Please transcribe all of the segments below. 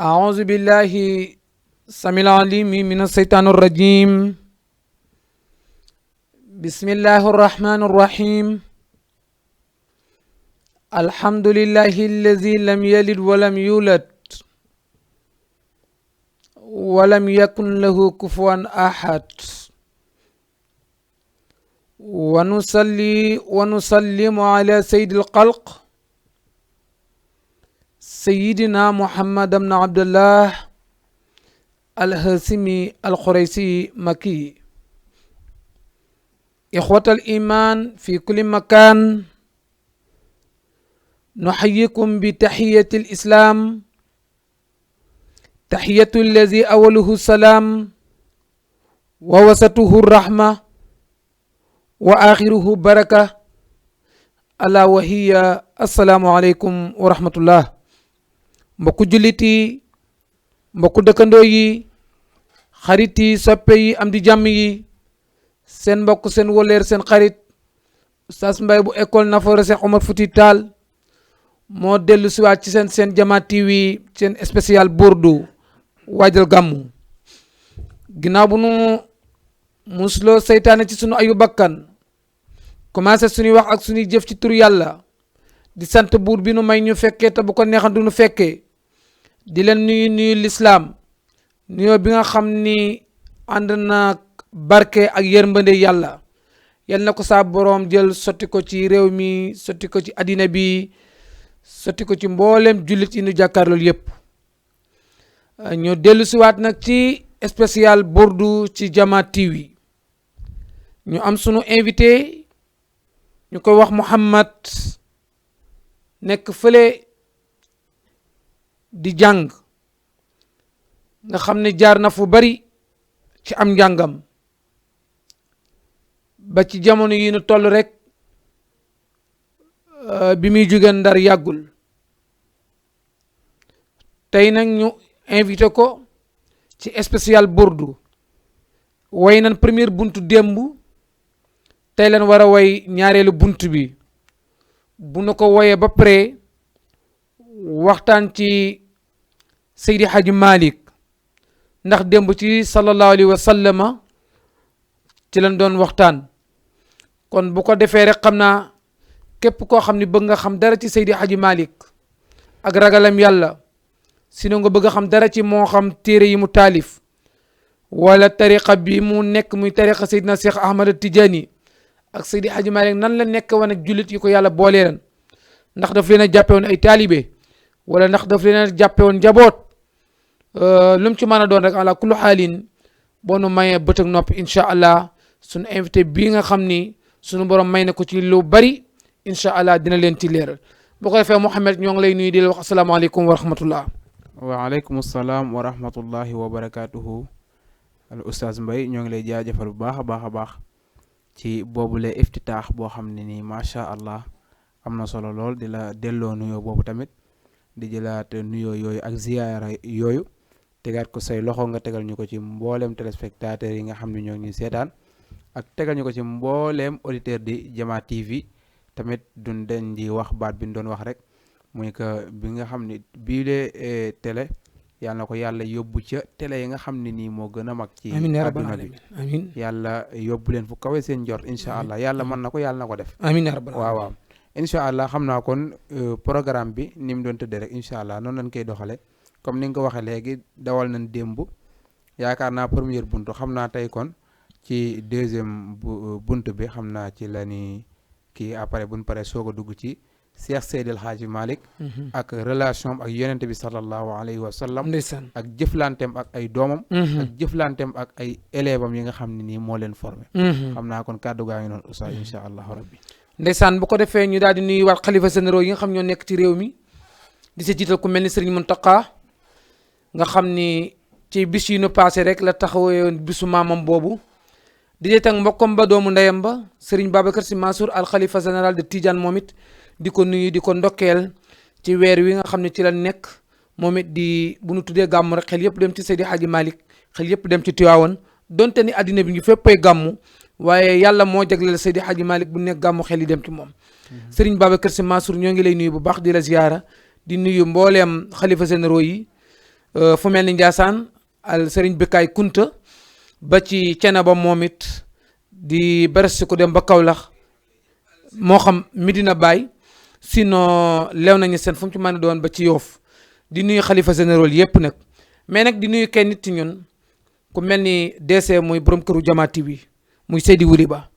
أعوذ بالله السميع العليم من الشيطان الرجيم. بسم الله الرحمن الرحيم. الحمد لله الذي لم يلد ولم يولد ولم يكن له كفوا أحد. ونصلي ونسلم على سيد الخلق سيدنا محمد بن عبد الله الهاشمي القريشي مكي. إخوة الإيمان في كل مكان، نحييكم بتحية الإسلام، تحية الذي أوله السلام ووسطه الرحمة وآخره بركة، ألا وهي السلام عليكم ورحمة الله. mbokku jullit yi, mbokku dëkkandoo yi, xarit yi, soppe yi, am di jàmm yi, seen mbokk, seen woleer, seen xarit Oustaz Mbaye bu école Nafoore Cheikh Omar Fouti Tall moo dellu siwaat ci seen Jama TV, seen spécial Burdu waajal gàmmu. ginnaaw bu nu musloo seytaane ci sunu ayu bakkan, commencé suñuy wax ak suñuy jëf ci turu yàlla, di sant buur bi nu may ñu fekkee te bu ko neexan du nu fekkee, di leen nuyu lislaam, nuyoo bi nga xam ni ànd na barke ak yërmande yàlla. yal na ko saa boroom jël sotti ko ci réew mi, sotti ko ci addina bi, sotti ko ci mboolem jullit yi nu jàkkaarlool yépp. ñoo dellu siwaat nag ci spécial Burdu ci Jama TV. ñu am sunu invité ñu koy wax Mouhammad, nekk fële di jàng, nga xam ne jaar na fu bari ci am njàngam ba ci jamono yi nu toll rek bi muy jóge Ndar yàggul. tey nag ñu invité ko ci spécial Burdu. way nan première buntu démb, tey leen war a way ñaareelu bunt bi. bu nu ko woyee ba pare waxtaan ci Seydi Hadji Malick, ndax démb ci sallallahu alayhi wa sallama ci lañ doon waxtaan. kon bu ko defee rek xam naa képp koo xam ni bëgg nga xam dara ci Seydi Hadji Malick ak ragalam yàlla, sinon nga bëgg a xam dara ci moo xam téere yi mu taalif wala tariqa bi mu nekk muy tariqa Seydina Cheikh Ahmad Tidiane ak Seydi Hadji Malick nan la nekk woon ak jullit yi ko yàlla boole leen, ndax daf leen a jàppe woon ay taalibe wala ndax daf leen a jàppe woon njaboot. lu mu ci mën a doon rek ala kullu xaalin boo nu mayee bët ak nopp incha allah sunu invité bii nga xam ni sunu borom may na ko ci lu bari incha allah dina leen ci leeral. boo ko defee Mouhamed ñoo ngi lay nuyu di la wax asalaamaaleykum wa rahmatullah. waaleykum salaam wa rahmatullahi wa barakaatuhu. al Oustaz Mbaye ñoo ngi lay jaajëfal bu baax a baax ci boobule iftitaax boo xam ne nii macha allah am na solo lool. di la delloo nuyoo boobu tamit di jëlaat nuyoo yooyu ak ziyaara yooyu tegaat ko say loxo nga tegal ñu ko ci mbooleem téléspectateurs yi nga xam ne ñoo ngi ñuy seetaan, ak tegal ñu ko ci mbooleem auditeur di Jama TV. tamit duñ den di wax baat bi ñu doon wax rek, muy que bi nga xam ne bii de télé yàlla na ko yàlla yóbbu ca télé yi nga xam ne nii moo gën a mag ci adduna bi. amiin yàlla yóbbu leen fu kawe seen njort incha allah. yàlla mën na ko, yàlla na ko def. amiin yaa rabbal waaw waaw incha allah. xam naa kon programme bi ni mu doon tëddee rek incha allah noonu lañ koy doxale comme ni nga ko waxee léegi. dawal nañ démb yaakaar naa première buntu, xam naa tey kon ci deuxième buntu bi xam naa ci la ni kii après buñ paree soog a dugg ci Cheikh Seydil Hadji Malick ak relation ak yonente bi sallallahu alayhi wa sallam, ndeysaan, ak jëflanteem ak ay doomam, ak jëflanteem ak ay élèves am yi nga xam ne nii moo leen formé. xam naa kon kàddu gaa ngi noonu oustaz incha allahu rabbi. ndeysaan, bu ko defee ñu daal di nuyu waat xalifa généraux yi nga xam ñoo nekk ci réew mi, di si jiital ku mel ni Serigne Mountakha nga xam ni ci bis yi nu passé rek la taxawee bisu maamam boobu. di dee tag mbokkam ba doomu ndeyam ba Serigne Babacar Sy Mansour al xalifa général de Tidiane, moom it di ko nuyu di ko ndokkeel ci weer wi nga xam ne ci la nekk. moom it di bu nu tuddee gàmmu rek xel yëpp dem ci Seydi Hadji Malick, xel yëpp dem ci Tiwaawan, donte ni addina bi ñu féppay gàmmu, waaye yàlla moo jagleel Seydi Hadji Malick bu nekk gàmmu xel yi dem ci moom. Serigne Babacar Sy Mansour ñoo ngi lay nuyu bu baax di la ziyaara, di nuyu mbooleem xalifa généraux yi fu mel ni Ndiassane al Serigne Bikaay Kunta ba ci Ceneba moom it di bersi ko dem ba Kaolack moo xam Medina Baye sinon lew nañu seen fu mu ci mën a doon ba ci Yoff di nuyu xalifa général yépp nag mais nag di nuyu kenn nit ci ñun ku mel ni DC muy borom këru Jama TV muy Seydi Wuri Ba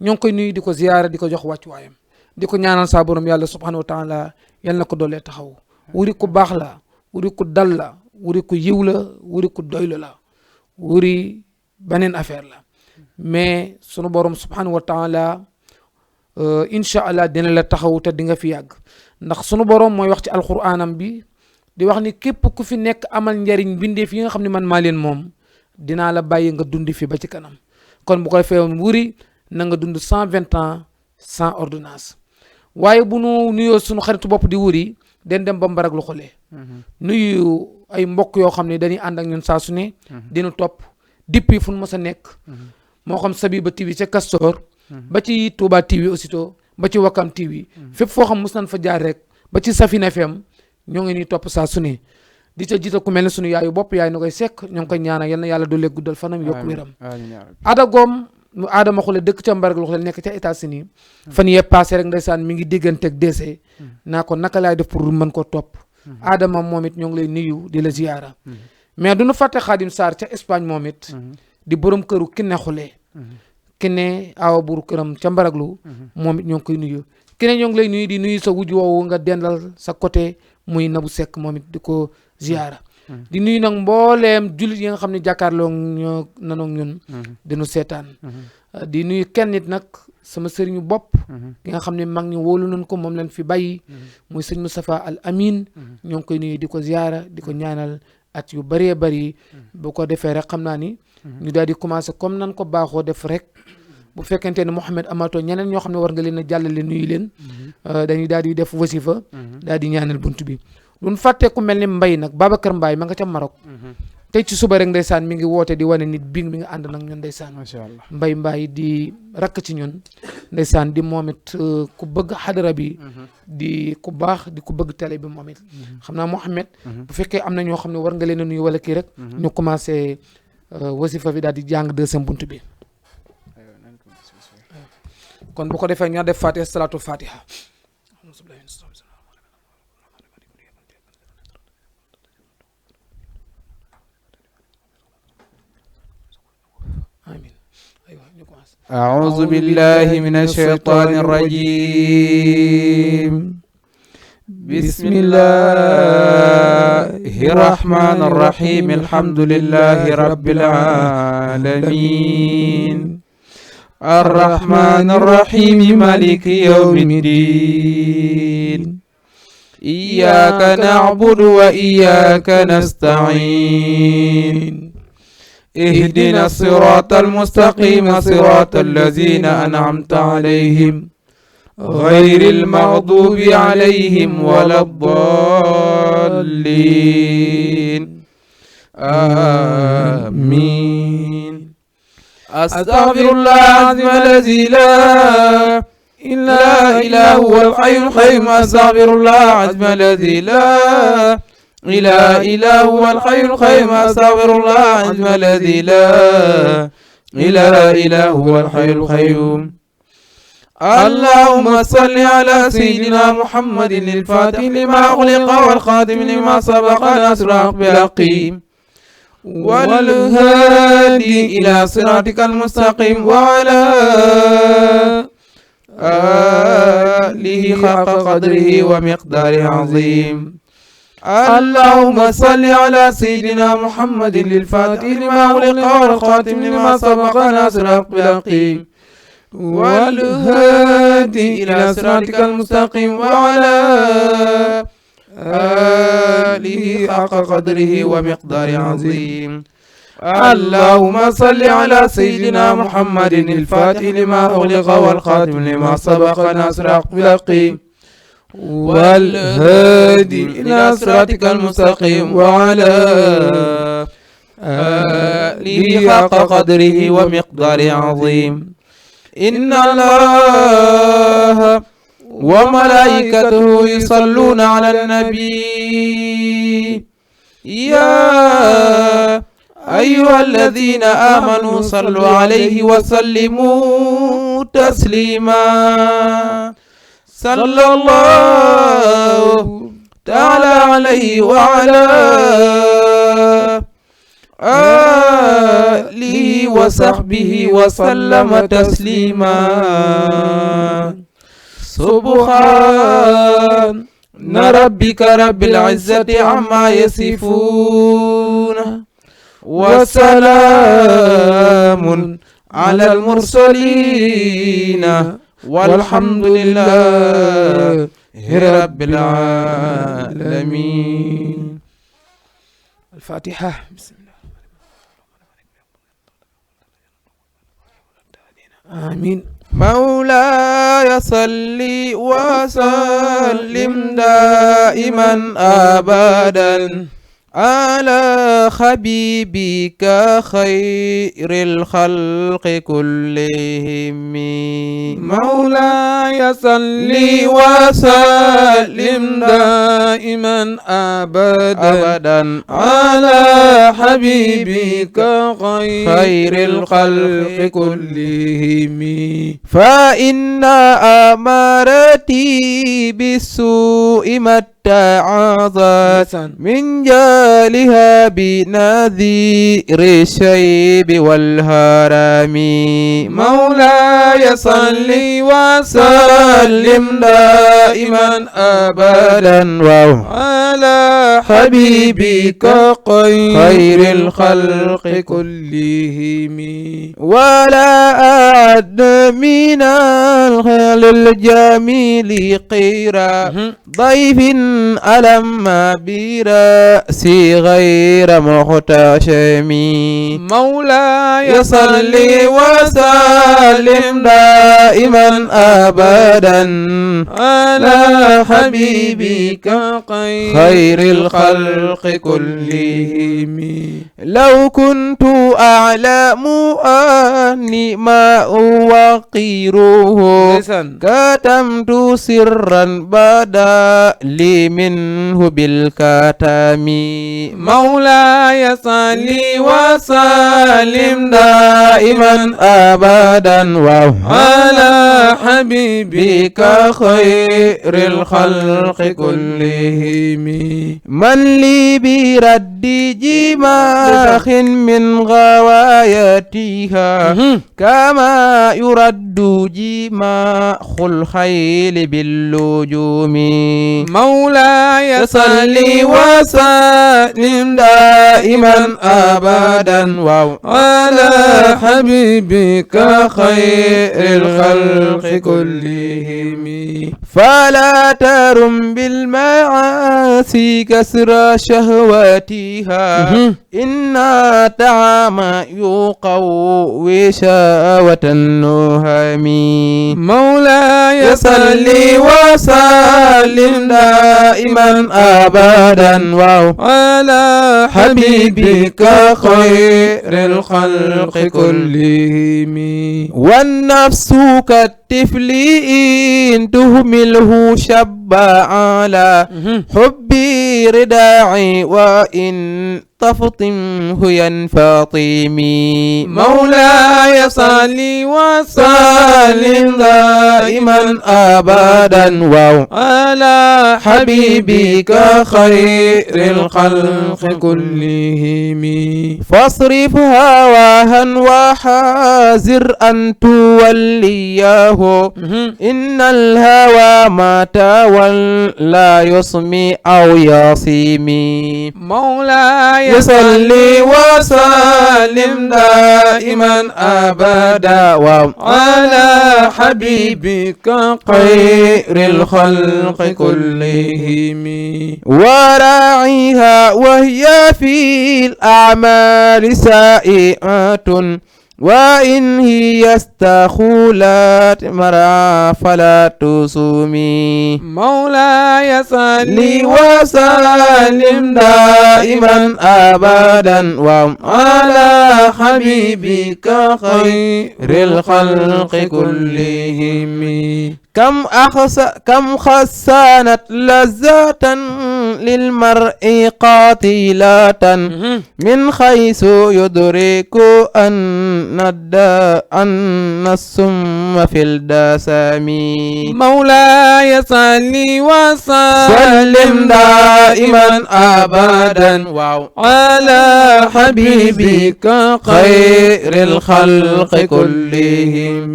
ñoo ngi koy nuyu di ko ziyaara di ko jox wàccuwaayam di ko ñaanal saa borom yàlla subhanahu wa taala yal na ko doolee taxaw wuri ku baax la wuri ku dal la wuri ku yiw la wuri ku doylu la wuri beneen affaire la mais sunu borom subhanahu wa taala incha allah dina la taxaw te di nga fi yàgg ndax sunu borom mooy wax ci alquranam bi di wax ni képp ku fi nekk amal njariñ bindeef yi nga xam ne man maa leen moom dinaa la bàyyi nga dund fi ba ci kanam kon bu ko defee wuri na nga dund 120 ans sans ordonnance waaye bu nu nuyoo sunu xaritu bopp di wuri den dem ba mbarag lu xolee nuyu ay mbokk yoo xam ne dañuy ànd ak ñun saa su ne dinu topp depuis fu nu mës a nekk moo xam Sabiba TV ca Castor ba ci Touba TV aussitôt ba ci Wakam TV fépp foo xam mos nañ fa jaar rek ba ci Safina FM ñoo ngi nii topp saa su ne di ca jiita ku mel ne sunu yaayu bopp yaay na koy sekk ñoo ngi koy ñaanal yal na yàlla doole guddal fanam yokku wéram Adagom mu Adama xule dëkk ca mbarag lu xule nekk ca États-Unis fan yee passé rek ndeysaan mi ngi digganteeg DC naa ko naka laay def pour mën ko topp Adama moom it ñoo ngi lay nuyu di la ziyaara mais du nu fàtte Xaadim Sarr ca Espagne moom it di borom këru Kiné xule Kiné awa buru këram ca mbaraglu moom it ñoo ngi koy nuyu Kiné ñoo ngi lay nuyu di nuyu sa wuj woowu nga dendal sa côté muy Nabu Seck moom it di ko ziyaara di nuyu nag mbooleem jullit yi nga xam ne jàkkaarloo ñoo nanoog ñun dinu seetaan di nuyu kenn nit nag sama sëriñu bopp ki nga xam ne mag ñi wóolu nañ ko moom lañ fi bàyyi muy sëñ Moustapha Al Amin ñoo ngi koy nuyu di ko ziyaara di ko ñaanal at yu bëree bëri bu ko defee rek xam naa ni ñu daal di commencé comme nan ko baaxoo def rek bu fekkente ne Mouhamed amato ñeneen ñoo xam ne war nga leen a jàllale nuyu leen dañuy daal di def wasifa daal di ñaanal bunt bi duñ fàtte ku mel ni Mbay nag Babacar Mbaye ma nga ca Maroc tey ci suba rek ndeysaan mi ngi woote di wane nit bi mi nga ànd nag ñun ndeysaan macha allah Mbaye di rakk ci ñun ndeysaan di moom it ku bëgg xadara bi di ku baax di ku bëgg télé bi moom it xam naa Mouhamed bu fekkee am na ñoo xam ne war nga leen a nuyu wala kii rek ñu commencé wasifa bi daal di jàng deuxième bunt bi kon bu ko defee ñoo def fatiha salatu fatiha أعوذ بالله من الشيطان الرجيم بسم الله الرحمن الرحيم الحمد لله رب العالمين الرحمن الرحيم مالك يوم الدين إياك نعبد وإياك نستعين اهدنا الصراط المستقيم صراط الذين أنعمت عليهم غير المغضوب عليهم ولا الضالين آمين أستغفر الله العظيم الذي لا إله إلا هو الحي القيوم أستغفر الله العظيم الذي لا إله إلا هو الحي القيوم أستغفر الله العظيم الذي لا إله إلا هو الحي القيوم اللهم صل على سيدنا محمد الفاتح لما أغلق والخاتم لما سبق ناصر الحق بالحق والهادي إلى صراطك المستقيم وعلى آله حق قدره ومقداره عظيم اللهم صل على سيدنا محمد الفاتح لما أغلق والخاتم لما سبق ناصر الحق بالحق والهادي إلى صراطك المستقيم وعلى آله حق قدره ومقداره عظيم اللهم صل على سيدنا محمد الفاتح لما أغلق والخاتم لما سبق ناصر الحق بالحق والهادي إلى صراطك المستقيم وعلى آله حق قدره ومقداره عظيم إن الله وملائكته يصلون على النبي يا أيها الذين آمنوا صلوا عليه وسلموا تسليما صلى الله تعالى عليه وعلى آله وصحبه وسلم تسليما سبحان ربك رب العزة عما يصفون وسلام على المرسلين والحمد لله رب العالمين. الفاتحة. بسم الله. آمين. مولاي صل وسلم دائما أبدا على حبيبك خير الخلق كلهم. مولاي صل وسلم دائما أبدا على حبيبك خير الخلق كلهم. فإن أمارتي بالسوء تعاضت من جالها بنذير الشيب والهرم. مولاي صل وسلم دائما أبدا على حبيبك خير الخلق كلهم. ولا أعد من الخيل الجميل قيرا ضيف ألم برأسي غير محتشم. مولاي صل وسلم دائما أبدا على حبيبك خير الخلق كلهم. لو كنت أعلم أني ما أوقيره كتمت سرا بدا لي منه بالكتم. مولاي صل وسلم دائما أبدا على حبيبك خير الخلق كلهم. من لي برد جماخ من غوايتها كما يرد جماخ الخيل باللجوم. مولاي صل وسلم دائما أبدا على حبيبك خير الخلق كلهم. فلا ترم بالمعاصي كسر شهواتها إن طعام يقوي شهوة النهم. مولاي صل وسلم دائما أبدا على حبيبك خير الخلق كلهم. والنفس كالطفل إن تهمله شب على حبي رداعي وإن تفطمه ينفطم. مولاي صل وسلم دائما أبدا على حبيبك خير الخلق كلهم. فاصرف هواها وحاذر أن توليه إن الهوى ما تولى يصمي أو يصيم. مولاي صل وسلم دائما أبدا على حبيبك خير الخلق كلهم. وراعيها وهي في الأعمال سائعة وإن هي استخولت مرعى فلا تصومي مولاي صل وسلم دائما أبدا وعلى حبيبك خير الخلق كلهم كم خسانت لذة للمرء قاتلة من حيث يدرك أن السم في الدسم مولاي صل وسلم دائما أبدا على حبيبك خير الخلق كلهم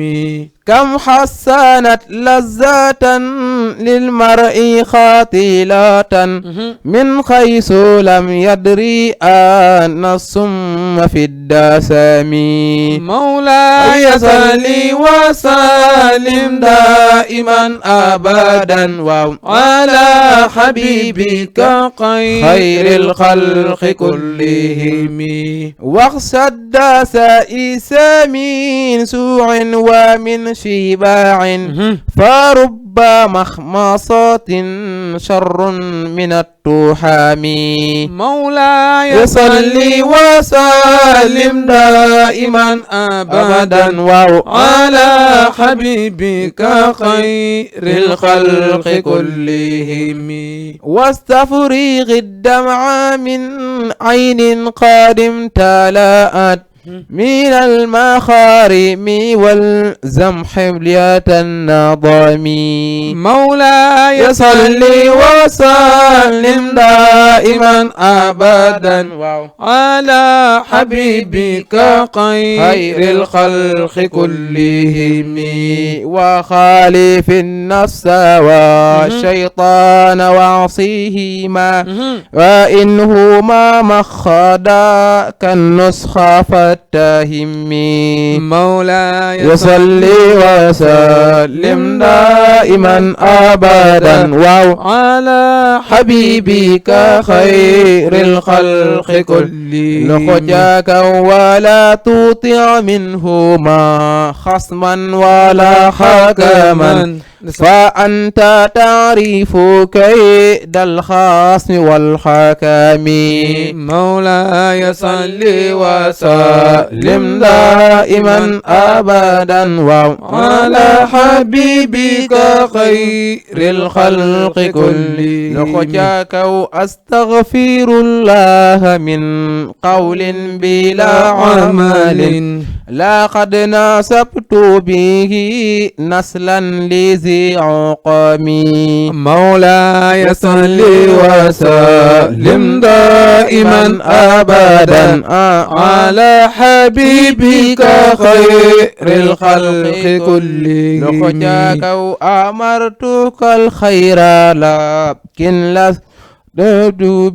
كم حسنت لذة للمرء خاتلة من حيث لم يدري أن السم في الدسم مولاي صل وسلم دائما أبدا على حبيبك خير الخلق كلهم واخشى الدسائس من سوء ومن شباع فرب مخمصات شر من التحام مولاي صل وسلم دائما أبدا على حبيبك خير الخلق كلهم واستفرغ الدمع من عين قد امتلأت من المخارم والزمح بلية النظام مولاي صل وسلم دائما أبدا على حبيبك خير الخلق كلهم وخالف النفس والشيطان وعصيهما وإنهما مخدا كالنسخ فاتهم مولاي صل وسلم دائما أبدا على حبيبك خير الخلق كلهم لخجاك ولا تطع منهما خصما ولا حكما فأنت تعرف كيد الخصم والحكم مولاي صل وسلم دائما أبدا وعلى حبيبك خير الخلق كلهم لخجاك وأستغفر الله من قول بلا عمل لقد ناسبت به نسلا لذي عقامي مولاي صل وسلم دائما أبدا على حبيبك خير الخلق كلهم لخجاك وأمرتك الخير لكن لست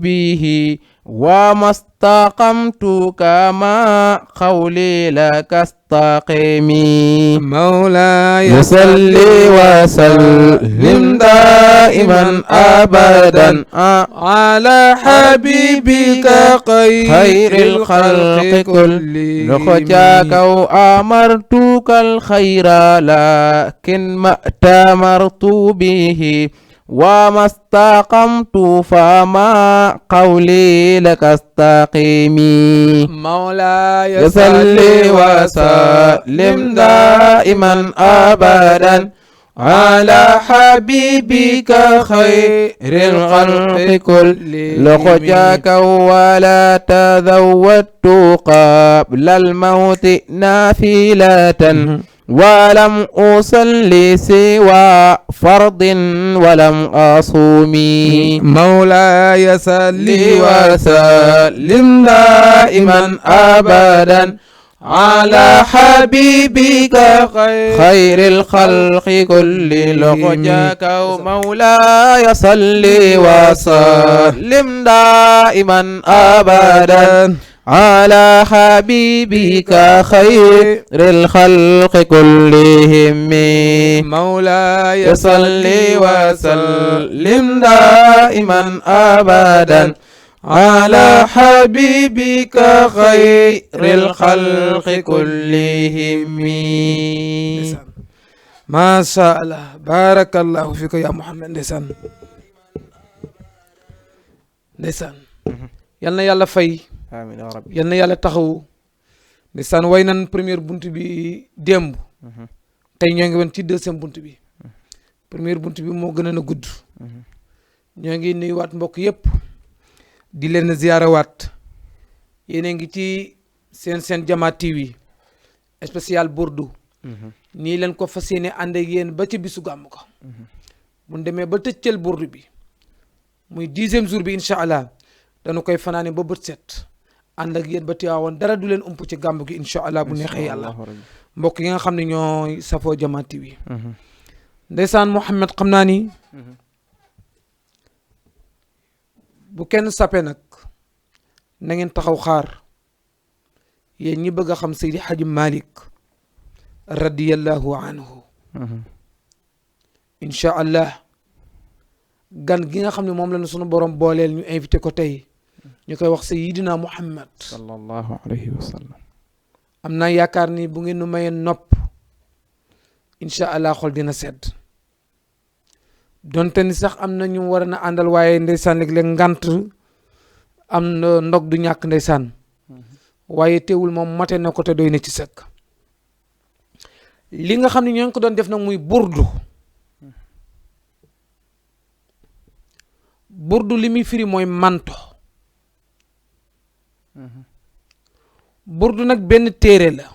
به وما استقمت كما قولي لك استقيمي مولاي صل وسلم دائما أبدا على حبيبك خير الخلق كلهم لخجاك وأمرتك الخير لكن ما ائتمرت به وما استقمت فما قولي لك استقيمي مولاي صل وسلم دائما أبدا على حبيبك خير الخلق كلهم لخجاك ولا تذودت قبل الموت نافلة ولم أصلي سوى فرض ولم أصومي مولاي صل وسلم دائما أبدا على حبيبك خير الخلق كل لخجاك مولاي صل وسلم دائما أبدا على حبيبك خير الخلق كلهم مولاي صل وسلم دائما أبدا على حبيبك خير الخلق كلهم. macha allah barakallahu fika ya Muhammad. ndeysaan yal na yàlla fay, amiin yaa rabbi. yal na yàlla taxawu. ndeysaan way nan première bunt bi démb, tey ñoo ngi woon ci deuxième bunt bi. première bunt bi moo gën a gudd. ñoo ngi nuyuwaat mbokk yëpp di leen ziyaarawaat. yéen a ngi ci seen Jama TV spécial Burdu. nii leen ko fas yéene ànd ak yéen ba ci bisu gàmm ko. bu ñu demee ba tëccël burdu bi muy 10e jour bi incha allah dañu koy fanaane ba bët set ànd ak yéen ba Tiwaawan dara du leen ump ci gàmm gi incha allah bu neexee yàlla. mbokk yi nga xam ne ñooy safoo Jama TV. ndeysaan Mouhamed xam naa ni bu kenn sape nag na ngeen taxaw xaar yéen ñi bëgg a xam Seydi Hadji Malick radiyallahu anhu. incha allah gan gi nga xam ne moom la ñu sunu borom booleel ñu invité ko tey ñu koy wax Sayyidina Muhammad sallallahu alayhi wa sallam. am naa yaakaar ni bu ngeen nu mayee nopp incha allah xol dina sedd donte ni sax am na ñu war na àndal waaye ndeysaan léeg-léeg ngant am na ndog du ñàkk ndeysaan waaye teewul moom mate na ko te doy na ci sëkk. li nga xam ne ñoo ngi ko doon def nag muy burdu. burdu li muy firi mooy manto. burdu nag benn téere la.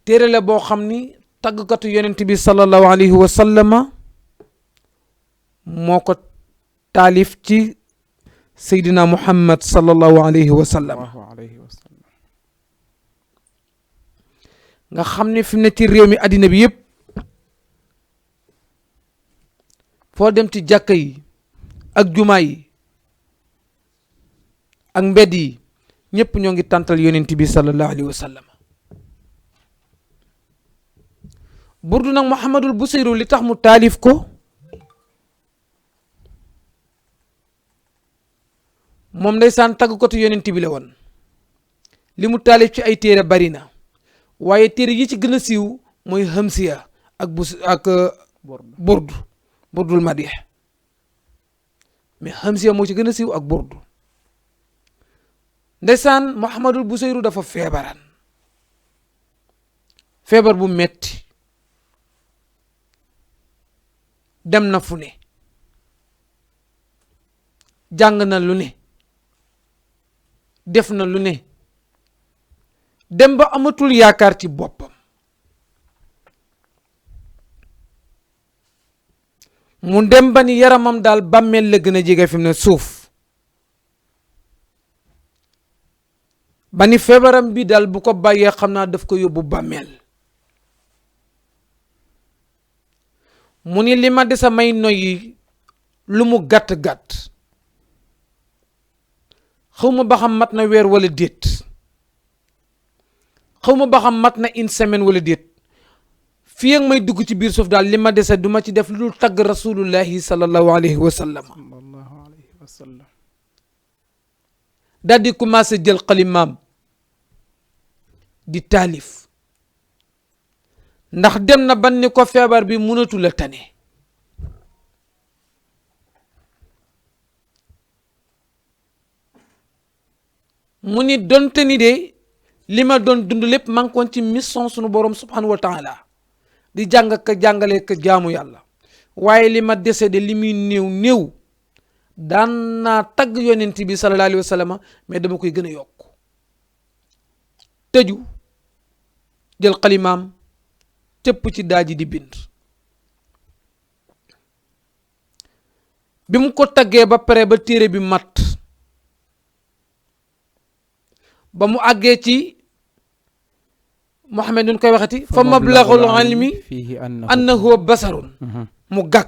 téere la boo xam ni tàggkatu yonent bi sallallahu alayhi wa sallama moo ko taalif ci Seydina Muhammad sallallahu alayhi wa sallama. nga xam ne fi mu ne ci réew mi àddina bi yëpp foo dem ci jàkka yi ak jumaa yi ak mbedd yi ñëpp ñoo ngi tàntal yonent bi sallallahu alayhi wa sallam. burdu nag Muhammadul Busayru li tax mu taalif ko moom ndeysaan tàggkatu yonent bi la woon. li mu taalif ci ay téere bari na waaye téere yi ci gën a siiw mooy Hamsiya ak burdul madih mais Hamsiya moo ci gën a siiw ak burdu. ndeysaan Muhammadul Busayru dafa feebaran feebar bu metti dem na fu ne jàng na lu ne def na lu ne dem ba amatul yaakaar ci boppam mu dem ba ni yaramam daal bàmmeel la gën a jege fi mu ne suuf ba ni feebaram bi daal bu ko bàyyee xam naa daf ko yóbbu bàmmeel mu ni li ma desa may noyyi lu mu gàtt-gàtt xaw ma ba xam mat na weer wala déet xaw ma ba xam mat na une semaine wala déet fii ak may dugg ci biir suuf daal li ma dese du ma ci def lu dul tagg rasulullahi sallallahu alayhi wa sallam. daal di commencé jël xalimaam di taalif ndax dem na ban ni ko feebar bi mënatu la tane mu ni donte ni de li ma doon dund lépp maa ngi koon ci mission sunu borom subhanahu wa taala di jàng ka jàngale ka jaamu yàlla waaye li ma dese de li muy néew néew daan naa tagg yonent bi sallallahu alayhi wa sallam mais dama koy gën a yokk tëju jël xalimaam cëpp ci daaji di bind bi mu ko taggee ba pare ba téere bi mat ba mu àggee ci Muhammad nun koy waxati fa mablaghul ilmi annahu basarun mu gàgg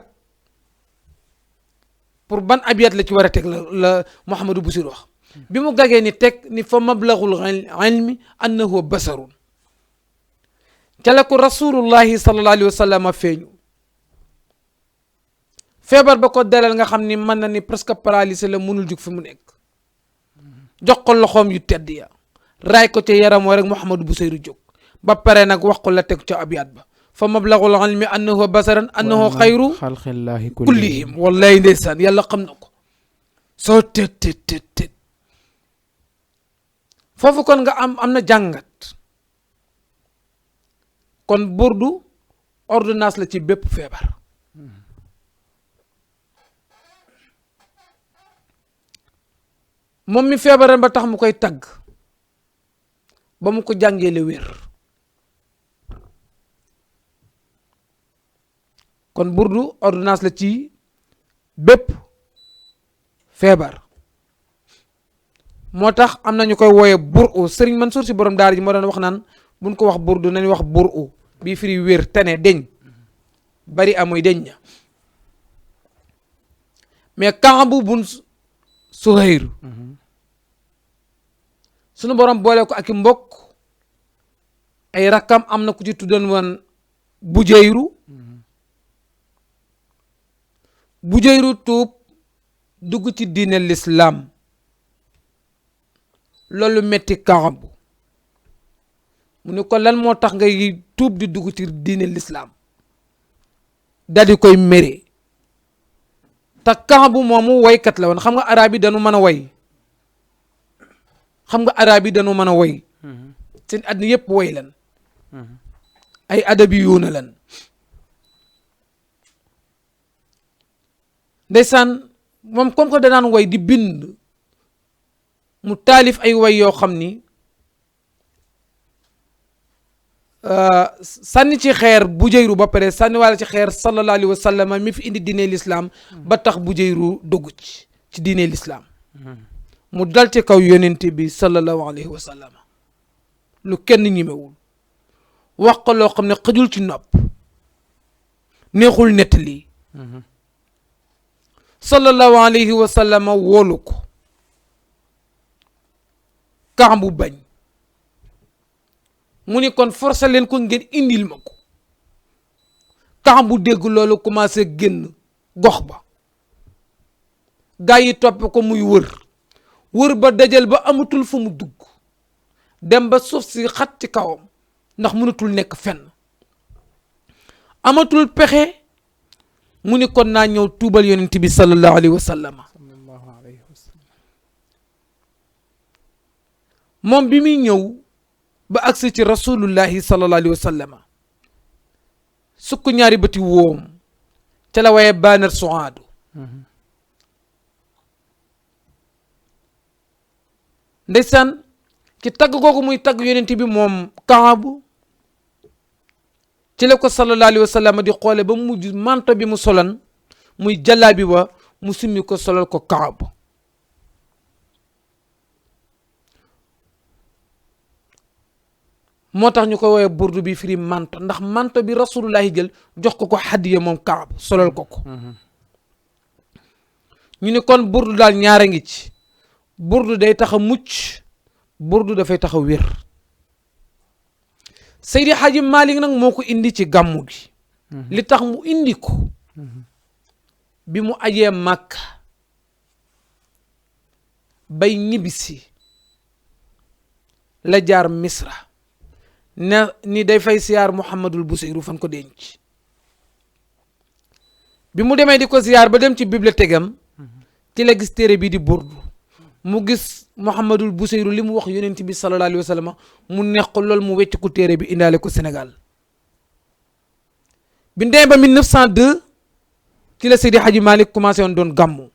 pour ban abiyat la ci war a teg la Mouhamadou Boussir wax bi mu gàggee ni teg ni fa mablaghul ilmi annahu basarun ca la ko rasulullahi sallallahu alayhi wa sallam feeñu feebar ba ko dalal nga xam ni mën na ni presque paralysé la mënul jug fi mu nekk jox ko loxoom yu tedd ya raay ko ca yaram wa rek Mouhamadou Bousayru jóg ba pare nag wax ko la teg ca abyaat ba fa mablagul ilmi annahu basaran annahu xayru xalqillahi kullihim wallahi ndeysaan yàlla xam na ko soo tët foofu kon nga am na jàngat kon burdu ordonnance la ci bépp feebar moom mi feebaran ba tax mu koy tagg ba mu ko jàngee le wér kon burdu ordonnance la ci bépp feebar moo tax am na ñu koy wooye buru Sëriñ Mansuur si borom daara ji moo doon wax naan buñ ko wax burdu nañu wax buru bii firi wér tane deñ bari amuy deñ ña mais Kaabu bun Suhayr sunu borom boole ko ak i mbokk ay rakkam am na ku ci tuddoon woon Bujayru tuub dugg ci diine l'islam loolu metti Kaabu mu ne ko lan moo tax ngay tuub di dugg ci diine l'islam daal di koy mere te Kaabu moomu waykat la woon xam nga arab yi dañu mën a way seen àddina yëpp way lan ay adabi yuuna lan ndeysaan moom comme que danaan way di bind mu taalif ay way yoo xam ni sànni ci xeer Bujayru ba pare sànni wala ci xeer sallallahu alayhi wa sallam mi fi indi diine l'islam ba tax Bujayru dogg ci diine l'islam mu dal ci kaw yonente bi sallallahu alayhi wa sallam lu kenn ñimewul wax ko loo xam ne xëjul ci nopp neexul nettali sallallahu alayhi wa sallam wóolu ko Kaabu bañ mu ni kon forcé leen ko ngeen indil ma ko Kaabu dégg loolu commencé génn gox ba gaa yi topp ko muy wër ba dajal ba amatul fu mu dugg dem ba suuf si xat ci kawam ndax mënatul nekk fenn amatul pexe mu ni kon naa ñëw tuubal yonent bi sallallahu alayhi wa sallam moom bi muy ñëw ba agsi ci rasulullahi sallallahu alayhi wa sallam sukk ñaari bëti woom ca la waye baanar suaadu ndeysaan ci tagg googu muy tagg yonent bi moom Kaabu ci la ko sallallahu alayhi wa sallam di xoole ba mujj manto bi mu solan muy jallaabi ba mu simmi ko solal ko Kaabu moo tax ñu ko woowee burdu bi firi manto ndax manto bi rasulullahi jël jox ko hadiya moom Kaabu solal ko ñu ne kon burdu daal ñaara ngi ci burdu day tax a mucc burdu dafay tax a wér Seydi Hadji Malick nag moo ko indi ci gàmmu gi li tax mu indi ko bi mu ajee Màkka bay ñibbisi la jaar Misra ni day fay siyaar Mouhamadul Bousayru fan ko denc bi mu demee di ko siyaar ba dem ci bibliothèque am ci la gis téere bii di burdu mu gis Mouhamadul Bousayru li mu wax yonent bi sallallahu alayhi wa sallam mu neex ko lool mu wecc ko téere bi indaale ko Sénégal bi demee ba 1902 ci la Seydi Hadji Malick commencé woon doon gàmmu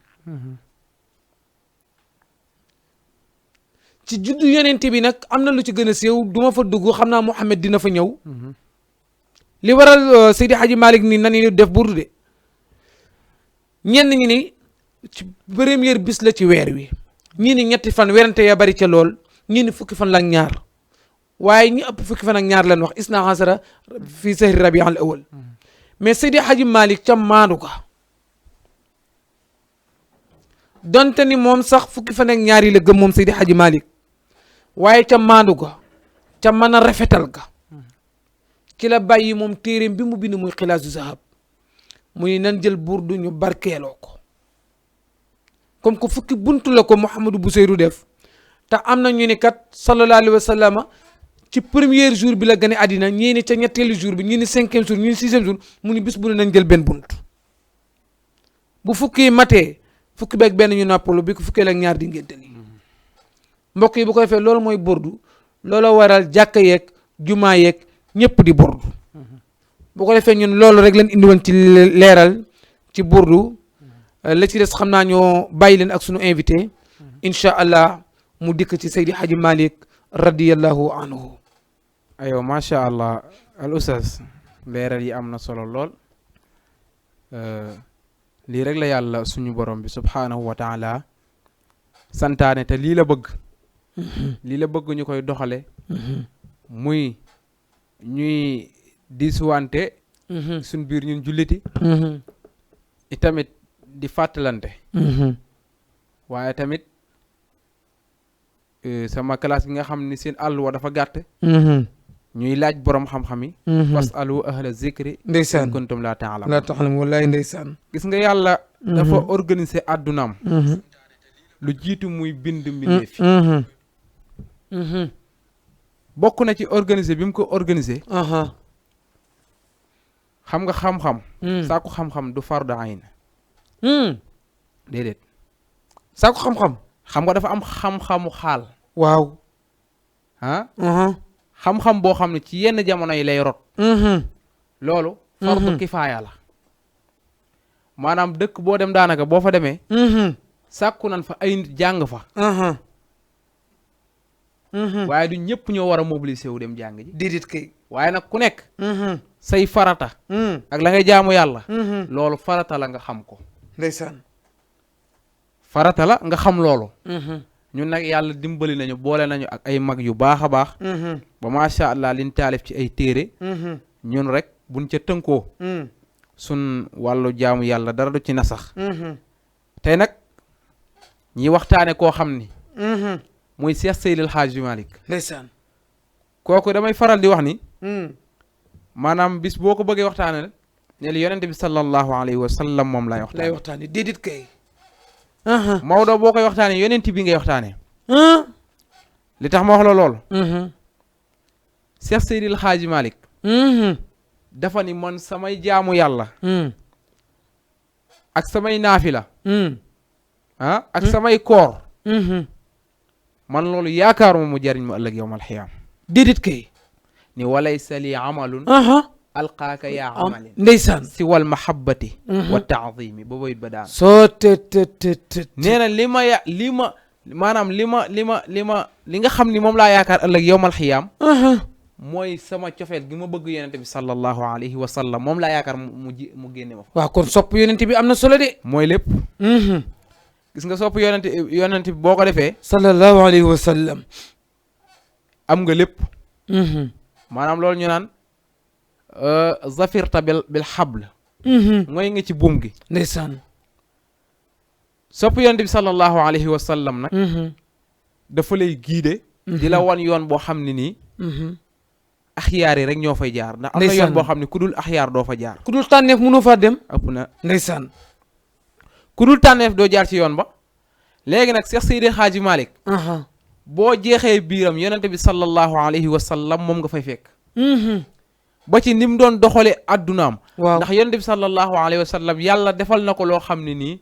ci juddu yonent bi nag am na lu ci gën a siiw du ma fa dugg xam naa Mouhamed dina fa ñëw li waral Seydi Hadji Malick ni nani def burdu de ñenn ñi ni ci première bis la ci weer wi ñii ni ñetti fan werante ya bari ca lool ñii ni fukki fan la ak ñaar waaye ñi ëpp fukki fan ak ñaar leen wax isna xasara fii sahri rabi al awal mais Seydi Hadji Malick ca maandu ka donte ni moom sax fukki fan ak ñaar yi la gëm moom Seydi Hadji Malick waaye ca maandu ga ca mën a rafetal ga ci la bàyyi moom téeréem bi mu bind muy xilaasu zahab mu ni nan jël burdu ñu barkeeloo ko comme que fukki buntu la ko Mouhamadou Bousseyrou def te am na ñu ni kat sallallahu alayhi wa sallam ci premier jour bi la gane àddina ñii ni ca ñetteelu jour bi ñii ni 5e jour ñii ni 6e jour mu ni bis bu ne nañ jël benn bunt bu fukki matee fukki beeg benn ñu noppalu bi ko fukkee ak ñaar di ngéntali mbokk yi bu ko defee loolu mooy burdu loolu waral jàkka yeeg jumaa yeeg ñëpp di burdu bu ko defee ñun loolu rek leen indi woon ci leeral ci burdu la ci des xam naa ñoo bàyyi leen ak sunu invité incha allah mu dikk ci Seydi Hadji Malick radiyallahu anhu. aywa macha allah al oustaz leeral yi am na solo lool lii rek la yàlla suñu borom bi subhaanahu wa taala santaane te lii la bëgg lii la bëgg ñu koy doxale muy ñuy diisuwante suñ biir ñun julliti itamit di fàttalante waaye tamit sama classe gi nga xam ni seen àll wa dafa gàtt ñuy laaj borom xam-xam yi fasalu ahla zikri ndeysaan in kuntum laa ta'lamun laa taxalam wallaay ndeysaan gis nga yàlla dafa organiser àddunaam lu jiitu muy bind mbindeef bokk na ci organiser bi mu ko organiser xam nga xam-xam saaku xam-xam du fardu ayn déedéet saaku xam-xam xam nga dafa am xam-xamu xaal waaw xam-xam boo xam ne ci yenn jamono yi lay rot loolu fardu kifaaya la maanaam dëkk boo dem daanaka boo fa demee sàkku nan fa ay nit jàng fa waaye du ñëpp ñoo war a mobiliser wu dem jàng ji déedéet kay waaye nag ku nekk say farata ak la ngay jaamu yàlla loolu farata la nga xam ko ndeysaan farata la nga xam loolu ñun nag yàlla dimbali nañu boole nañu ak ay mag yu baax a baax ba macha allah liñ taalif ci ay téere ñun rek buñ ca tënkoo sun wàllu jaamu yàlla dara du ci nasax tey nag ñi waxtaane koo xam ni muy Cheikh Seydil Hadji Malick ndeysaan kooku damay faral di wax ni maanaam bis boo ko bëggee waxtaane rek ne li yonente bi sallallahu alayhi wa sallam moom lay waxtaane déedéet kay Maodo boo koy waxtaane yonent bi ngay waxtaane li tax ma wax la loolu Cheikh Seydil Hadji Malick dafa ni man samay jaamu yàlla ak samay naafila ak samay koor man loolu yaakaaruma mu jariñ ma ëllëg yowmal xiyaam déedéet kay ni walaysa li amalun alqaaka yaa amalin ndeysaan si wal mahabbati wa taadimi ba bayit ba daan soo te nee na maanaam li nga xam ni moom laa yaakaar ëllëg yowmal xiyaam mooy sama cofeel gi ma bëgg yonente bi sallallahu alayhi wa sallam moom laa yaakaar mu génne ma fa waaw kon sopp yonente bi am na solo de mooy lépp gis nga sopp yonente bi boo ko defee sallallahu alayhi wa sallam am nga lépp maanaam loolu ñu naan zafirta bil xabl mooy nga ci buum gi ndeysaan sopp yonente bi sallallahu alayhi wa sallam nag dafa lay giide di la wan yoon boo xam ne nii axyaar yi rek ñoo fay jaar ndax am na yoon boo xam ne ku dul axyaar doo fa jaar ku dul tànneef mënoo faa dem ëpp na ndeysaan ku dul tànneef doo jaar ci yoon ba léegi nag Cheikh Seydi Hadji Malick boo jeexee biiram yonente bi sallallahu alayhi wa sallam moom nga fay fekk ba ci ni mu doon doxale addunaam waaw ndax yonente bi sallallahu alayhi wa sallam yàlla defal na ko loo xam ne nii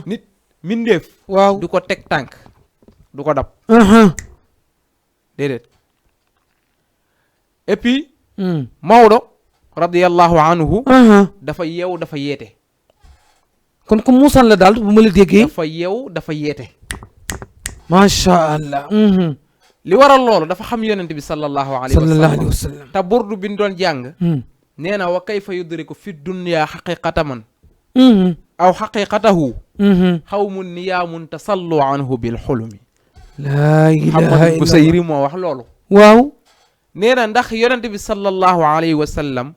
nit mindeef waaw du ko teg tànk du ko dab déedéet et puis Maodo radiyallahu anhu dafa yeew dafa yeete kon ku muusaan la daal bu ma la déggee dafa yeew dafa yeete macha allah li waral loolu dafa xam yonente bi sallallahu alayhi wa sallam te burdu bi ñu doon jàng nee na wa kayfa yudriku fi dunya xaqiqataman aw xaqiqatahu xawmun niyaamun tasallu anhu bil xulumi laa ilaha Muhammad Busayri moo wax loolu waaw nee na ndax yonente bi sallallahu alayhi wa sallam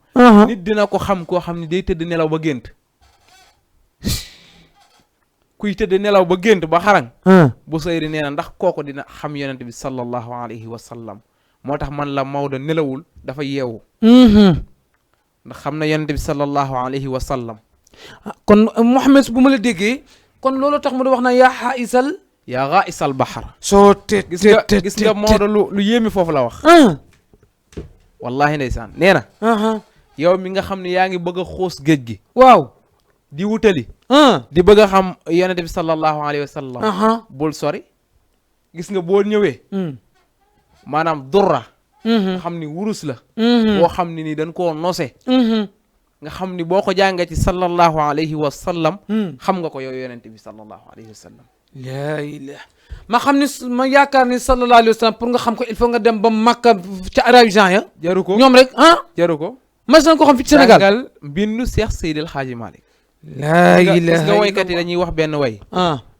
nit dina ko xam koo xam ne day tëdd nelaw ba gént kuy tëdd nelaw ba gént ba xarang Busayri nee na ndax kooku dina xam yonente bi sallallahu alayhi wa sallam moo tax man la Maodo nelawul dafa yeewu ndax xam na yonente bi sallallahu alayhi wa sallam kon Mouhamed bu ma la déggee kon loolu tax mu da wax na yaa xaisal yaa ghaisal bahar. soo te gis nga Maodo lu yéemi foofu la wax. wallahi ndeysaan nee na. yow mi nga xam ne yaa ngi bëgg a xuus géej gi. waaw di wutali. di bëgg a xam yonent bi sallallahu alayhi wa sallam. bul sori. gis nga boo ñëwee. maanaam durra. nga xam ni wurus la. boo xam ne ni dañ koo nose. nga xam ni boo ko jàngee ci sallallahu alayhi wa sallam. xam nga ko yow yonent bi sallallahu alayhi wa sallam. laa ilaha ma xam ni ma yaakaar ni sallallahu alayhi wa sallam pour nga xam ko il faut nga dem ba Makka ca Arabisant ya. jaru ko ñoom rek jaru ko. mas nañ ko xam fi ci Sénégal. jàngal mbindu Cheikh Seydil Hadji Malick. laa ilaha gis nga woykat yi dañuy wax benn way.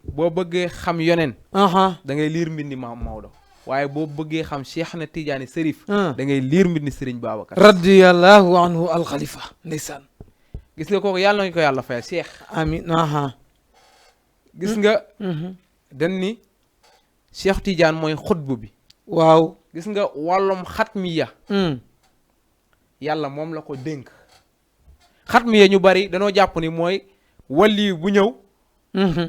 boo bëggee xam yonen. da ngay liir mbindi Maam Maodo. waaye boo bëggee xam Cheikh na Tidiane Serif. da ngay liir mbindi Serigne Babacar. radiyallahu anhu alxalifa ndeysaan. gis nga kooku yàlla nañu ko yàlla fayal Cheikh. amiin. gis nga. dañ ni Cheikh Tidiane mooy xutbu bi. waaw. gis nga wàllum xatmiya. yàlla moom la ko dénk. xatmiya ñu bari danoo jàpp ni mooy wali bu ñëw.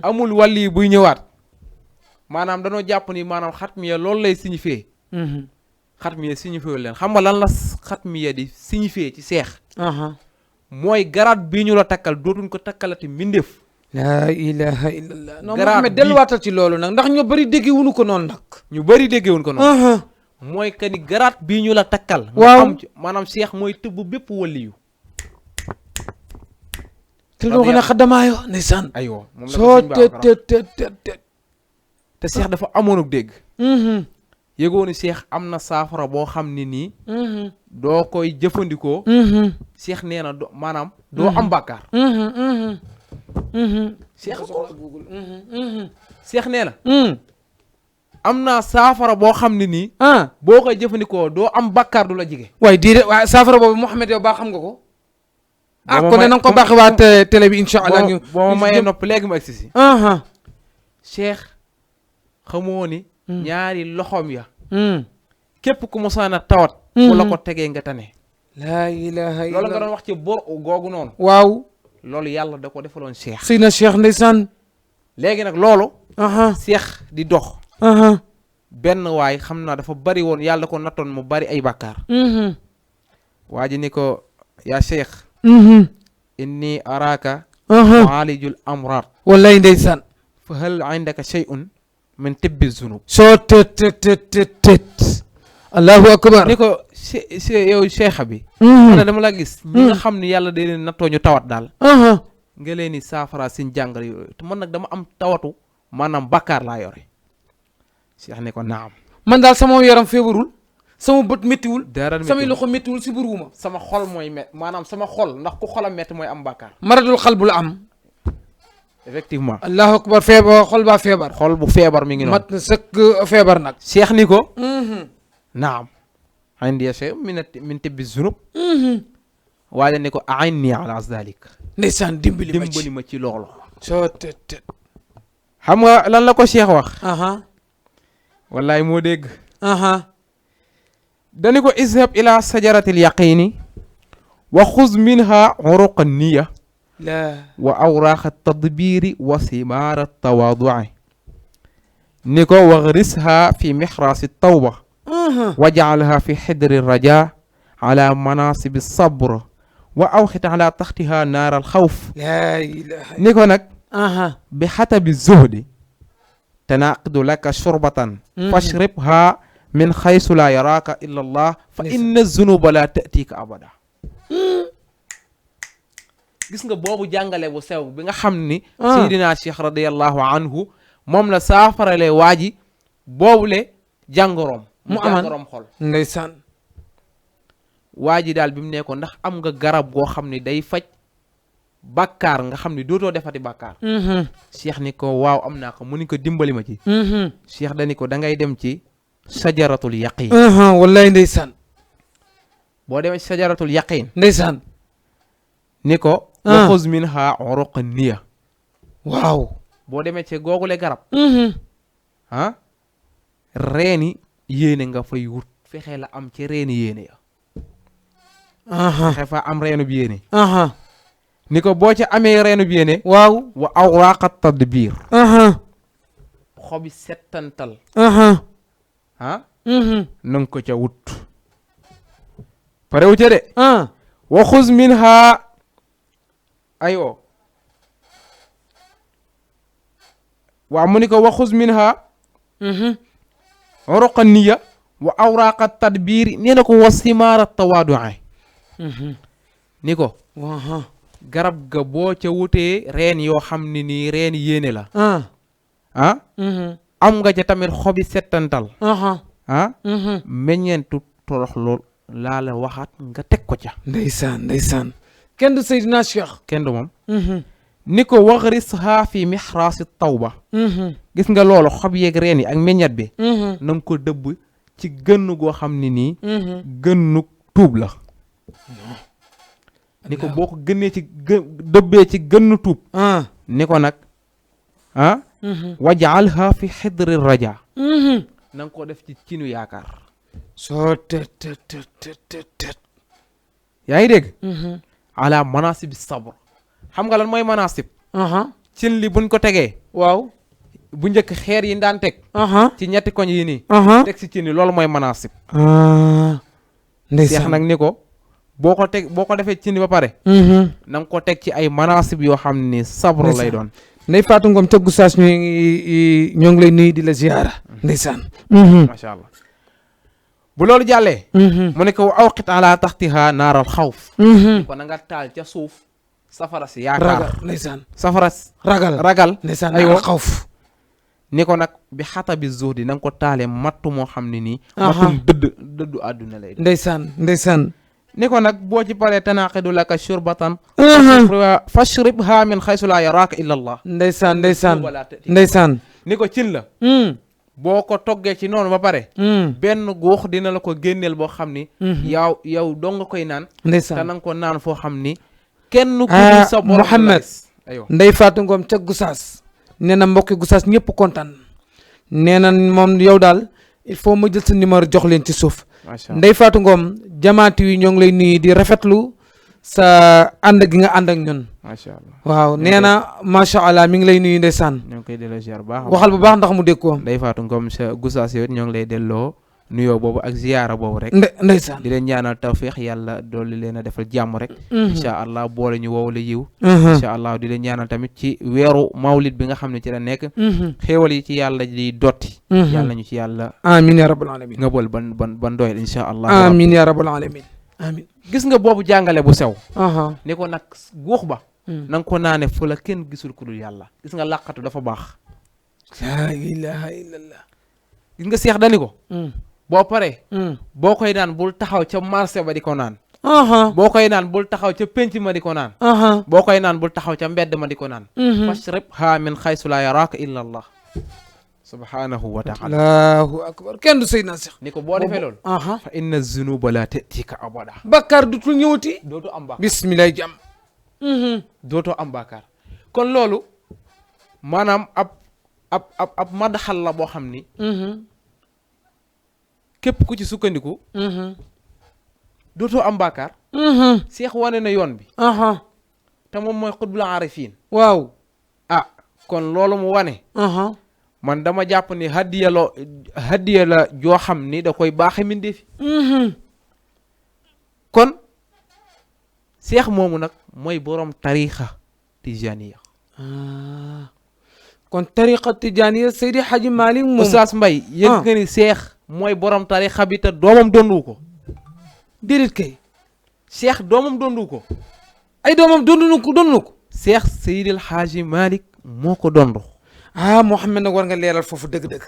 amul wali buy ñëwaat. maanaam danoo jàpp ni maanaam xatmiya loolu lay signifié. xatmiya signifié leen xam nga lan la xatmiya di signifié ci seex. mooy garaat bii ñu la takkal dootuñ ko takkalati mbindeef. laa ilaha illallah. non Mouhamed delluwaatal ci loolu nag ndax ñu bari déggee wuñu ko noonu nag. ñu bari déggee wuñu ko noonu. mooy que ni garaat bii ñu la takkal. waaw am ci maanaam seex mooy tëbb bépp waliyu. te loo xam ne xaddamaayo ndeysaan. aywa moom la soo te seex dafa amoon ak dégg. yëgoon ni seex am na saafara boo xam ne nii. doo koy jëfandikoo. seex nee na maanaam doo am bàkkaar. seex nee na. am naa saafara boo xam ne nii. boo koy jëfandikoo doo am bàkkaar du la jige. waaye diire waaye saafara boobu Mouhamed yow baa xam nga ko. kon de na nga ko baaxee waa télé bi incha allah. boo ma mayee nopp léegi ma egsi si. seex xamoo ni. ñaari loxoom ya. képp ku mosaan a tawat. bu la ko tegee nga tane. laa ilaha illallah loolu nga doon wax ci bor googu noonu. waaw. loolu yàlla da ko defaloon seex. sëy na Cheikh ndeysaan. léegi nag loolu. seex di dox. benn waay xam naa dafa bari woon yàlla da ko nattoon mu bari ay bàkkaar. waa ji ni ko yaa Cheikh. inni araaka. mu'aalijul amraad. wallaay ndeysaan. fa hal indaka shay'un min tibbi zunub. soo tët. allahu akbar. ni ko yow Cheikh bi. xanaa dama la gis. ñi nga xam ni yàlla day leen nattoo ñu tawat daal. nga leen ni saafara seen jàngale yooyu te man nag dama am tawatu maanaam bàkkaar laa yore. Cheikh ne ko naam. man daal sama yaram feebarul. sama bët méttiwul. dara méttiwul samay loxo méttiwul si buruma. sama xol mooy maanaam sama xol ndax ku xolam métti mooy am bàkkaar. maradul xal bu la am. effectivement. allahu akbar feebar xol baa feebar. xol bu feebar mi ngi noonu. mat na sëkk feebar nag. Cheikh ni ko. naam. indi shay min tibbi zunub. waaye ni ko a'inni ala zalik. ndeysaan dimbali ma ci loolu. soo tët. xam nga lan la ko Cheikh wax. wallaay moo dégg. dani ko izhab ila sajaratil yaqini wa xuz minha uruqa niya wa awraaxa tadbiri wa simaara tawaadui ni ko waxrisha fi mixraasi tawba wajcalha fi xidri raja ala manasibi sabr wa awxit ala taxtiha naara alxawf ni ko nag bi xatabi zuhdi tanaqidu laka shurbatan fashribha min xaysu laa yaraaka illa allah fa inna zunuba la tatika abada. gis nga boobu jàngale bu sew bi nga xam ni Seydina Cheikh radiyallahu anhu moom la saafarale waa ji boobule jàngoroom mu jàngoroom xol ndeysaan. waa ji daal bi mu ne ko ndax am nga garab goo xam ni day faj bàkkaar nga xam ni dootoo defati bàkkaar. Cheikh ni ko waaw am naa ko mu ni ko dimbali ma ci. Cheikh dani ko da ngay dem ci sajaratul yaqin. wallaay ndeysaan. boo demee ci sajaratul yaqin. ndeysaan. ni ko. wa xuz minha uruqa niya. waaw. boo demee ci googule garab. reeni yéene nga fay wut fexe la am ci reeni yéene ya. fexe fa am reenu bi yéene. ni ko boo ca amee reenu bi yéene waaw wa awraqa tadbir aha xobi settantal aha na nga ko ca wut pare wu ca de ah wa xuz minha aywa waaw mu ni ko wa xuz minha roqa niya wa awraqa tadbir nee na ko wa simaara tawaadui ni ko aha garab ga boo ca wutee reen yoo xam ne nii reen yéene la ah am nga ca tamit xobi settantal aha meññeentu torox lool laa la waxaat nga teg ko ca ndeysaan kenn du Seydina Cheikh kenn du moom ni ko waxrisha fi mixraasi tawba gis nga loolu xob yeeg reen yi ak meññat bi na nga ko dëbb ci gënn goo xam ne nii gënnu tuub la ni ko boo ko gënnee ci dëbbee ci gënnu tuub ni ko nag wajaalha fi xidri raja na nga ko def ci cinu yaakaar soo tet yaa ngi dégg ala manasib sabr xam nga lan mooy manasib cin li buñ ko tegee waaw bu njëkk xeer yi daan teg ci ñetti koñ yi nii teg si cin li loolu mooy manasib seex nag ni ko boo ko defee cin li ba pare na nga ko teg ci ay manasib yoo xam ni sabr lay doon Ndeye Fatou Ngom ca Gossas ñoo ngi lay nuyu di la ziyaara ndeysaan macha allah bu loolu jàllee mu ne ko awqit ala taxtiha naaral xawf ko na nga taal ca suuf safara si yaakaar ndeysaan safara ragal ndeysaan aywa xawf ni ko nag bi xata bi zuhdi na nga ko taalee mattu moo xam ne nii mattum dëddu àdduna lay ndeysaan ni ko nag boo ci paree tanaqidu laka shurbatan fashribha min xaysu laa yaraaka illa allah ndeysaan ni ko cin la boo ko toggee ci noonu ba pare benn góox dina la ko génneel boo xam ni yow doo nga koy naan te na nga ko naan foo xam ni kenn ku dul sa borom Mouhamed Ndeye Fatou Ngom ca Gossas nee na mbokki Gossas ñëpp kontaan nee na moom yow daal il faut ma jël sa numéro jox leen ci suuf Ndeye Fatou Ngom jamaati yi ñoo ngi lay nuyu di rafetlu sa ànd gi nga ànd ak ñun macha allah waaw nee na macha allah mi ngi lay nuyu ndeysaan ñoo ngi koy delloo ziar baax waxal bu baax ndax mu dégg ko Ndeye Fatou Ngom sa Gossas yow ñoo ngi lay delloo nuyoo boobu ak ziyaara boobu rek ndeysaan di leen ñaanal tawfiix yàlla doolu leen a defal jàmm rek incha allah boole ñu woowu la yiw incha allah di leen ñaanal tamit ci weeru mawlid bi nga xam ne ci la nekk xéewal yi ci yàlla di dotti yàlla ñu ci yàlla amin ya rabbal alamin nga bool ban doyal incha allah amin ya rabbal alamin amin gis nga boobu jàngale bu sew ni ko nag guux ba na nga ko naane fu la kenn gisul ku dul yàlla gis nga làqatu dafa baax laa ilaha illallah gis nga seex dani ko boo paree boo koy naan bul taxaw ca marché ba di ko naan boo koy naan bul taxaw ca penc ma di ko naan boo koy naan bul taxaw ca mbedd ma di ko naan fashribha min xaysu laa yaraaka illa allah subhanahu wa taala allahu akbar kenn du Seydina Cheikh ni ko boo defee loolu fa inna zunuba la tatika abada bakkaar dutul ñëwati dootoo am bakkaar bismillah jàmm dootoo am bakkaar kon loolu maanaam ab madaxal la boo xam ni képp ku ci sukkandiku dootoo am bàkkaar seex wane na yoon bi te moom mooy xutbul aarifiin waaw kon loolu mu wane man dama jàpp ni hadiya la joo xam ni da koy baaxe mindeefi kon seex moomu nag mooy borom tariixa tijaaniya kon tariixa tijaaniya Seydi Hadji Malick moom Oustaz Mbaye yëg nga ni seex mooy borom tariixa bi te doomam dondu ko déedéet kay seex doomam dondu ko ay doomam dondu ko seex Seydil Hadji Malick moo ko dondu Mouhamed nag war nga leeral foofu dëgg-dëgg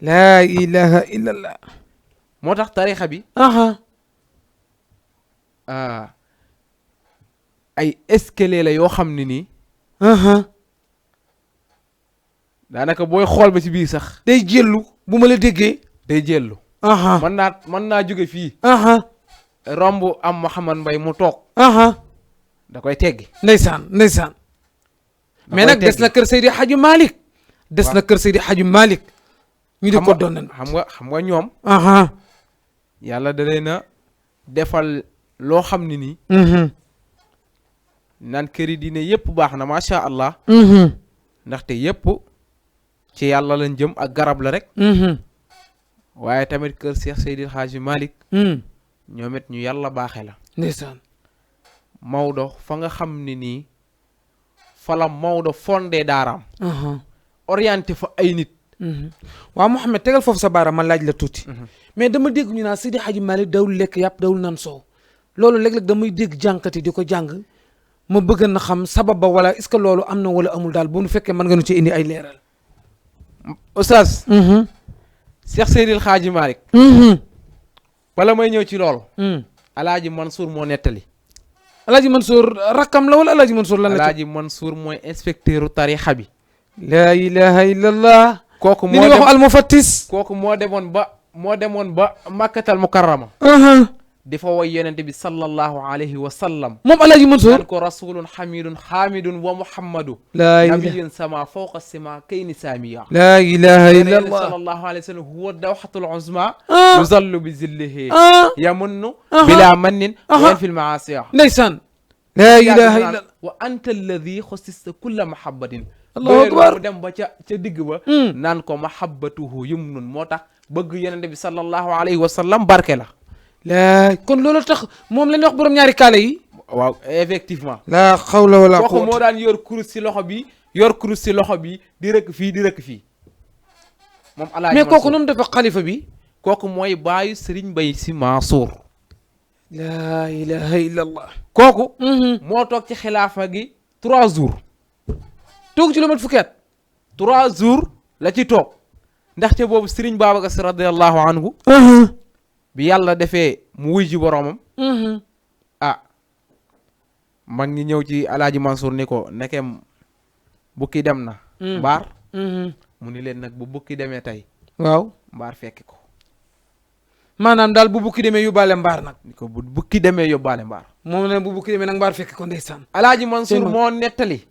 laa ilaha illallah moo tax tariixa bi ay escalier la yoo xam ne nii daanaka booy xool ba ci biir sax day jëllu bu ma la déggee day jëllu mën naa jóge fii romb am Mouhamed Mbaye mu toog da koy teggi ndeysaan mais nag des na kër Seydi Hadji Malick des na kër Seydi Hadji Malick ñu di ko doon xam nga ñoom yàlla da leen a defal loo xam ne nii naan këri diine yëpp baax na macha allah ndaxte yëpp ci yàlla lañ jëm ak garab la rek waaye tamit kër Cheikh Seydil Hadji Malick ñoom it ñu yàlla baaxe la ndeysaan Maodo fa nga xam ne nii fa la Maodo fondé daaraam orienté fa ay nit waaw Mouhamed tegal foofu sa baaraam ma laaj la tuuti mais dama dégg ñu naan Seydi Hadji Malick dawul lekk yàpp dawul naan soow loolu léeg-léeg damay dégg jànkati di ko jàng ma bëgg na xam sabab ba wala est-ce que loolu am na wala amul daal bu nu fekkee mën nga nu ci indi ay leeral Oustaz Cheikh Seydil Hadji Malick bala may ñëw ci loolu Alaaji Mansour moo nettali Alaaji Mansour rakkam la wala Alaaji Mansour lan la Alaaji Mansour mooy inspecteuru tarixa bi laa ilaha illallah kooku li ñuy wax almufattis kooku moo demoon ba Makkatal Mukarrama di fa woy yonente bi sallallahu alayhi wa sallam moom Alaaji Mansour naan ko rasulun hamidun hamidun wa muhammadu laa nabiyun sama fawqa sima kayni saamiya laa ilaha illallah sallallahu alayhi wa sallam huwa dawhatul uzma yuzallu bi zillihi yamunnu bila mannin wa fil maasiya ndeysaan laa ilaha illallah wa anta alladi xosista kulla mahabbatin allahu akbar mu dem ba ca digg ba naan ko mahabbatuhu yumnun moo tax bëgg yonente bi sallallahu alayhi wa sallam barke la laa kon loolu tax moom la ñuy wax borom ñaari kaala yi waaw effectivement laa xawla wala kooku moo daan yor kurus si loxo bi di rëkk fii moom Alaaji mais kooku noonu dafa xalifa bi kooku mooy baayu Serigne Mbaye Sy Mansour laa ilaha illallah kooku moo toog ci xilaafa gi 3 jours toog ci lu mat fukki at 3 jours la ci toog ndaxte boobu Serigne Babacar Sy radiyallahu anhu bi yàlla defee mu wuy ji boroomam mag ñi ñëw ci Alaaji Mansour ni ko nekem bukki dem na mbaar mu ni leen nag bu bukki demee tey waaw mbaar fekki ko maanaam daal bu bukki demee yóbbaale mbaar nag ni ko bu bukki demee yóbbaale mbaar moom ne bu bukki demee nag mbaar fekki ko ndeysaan Alaaji Mansour moo nettali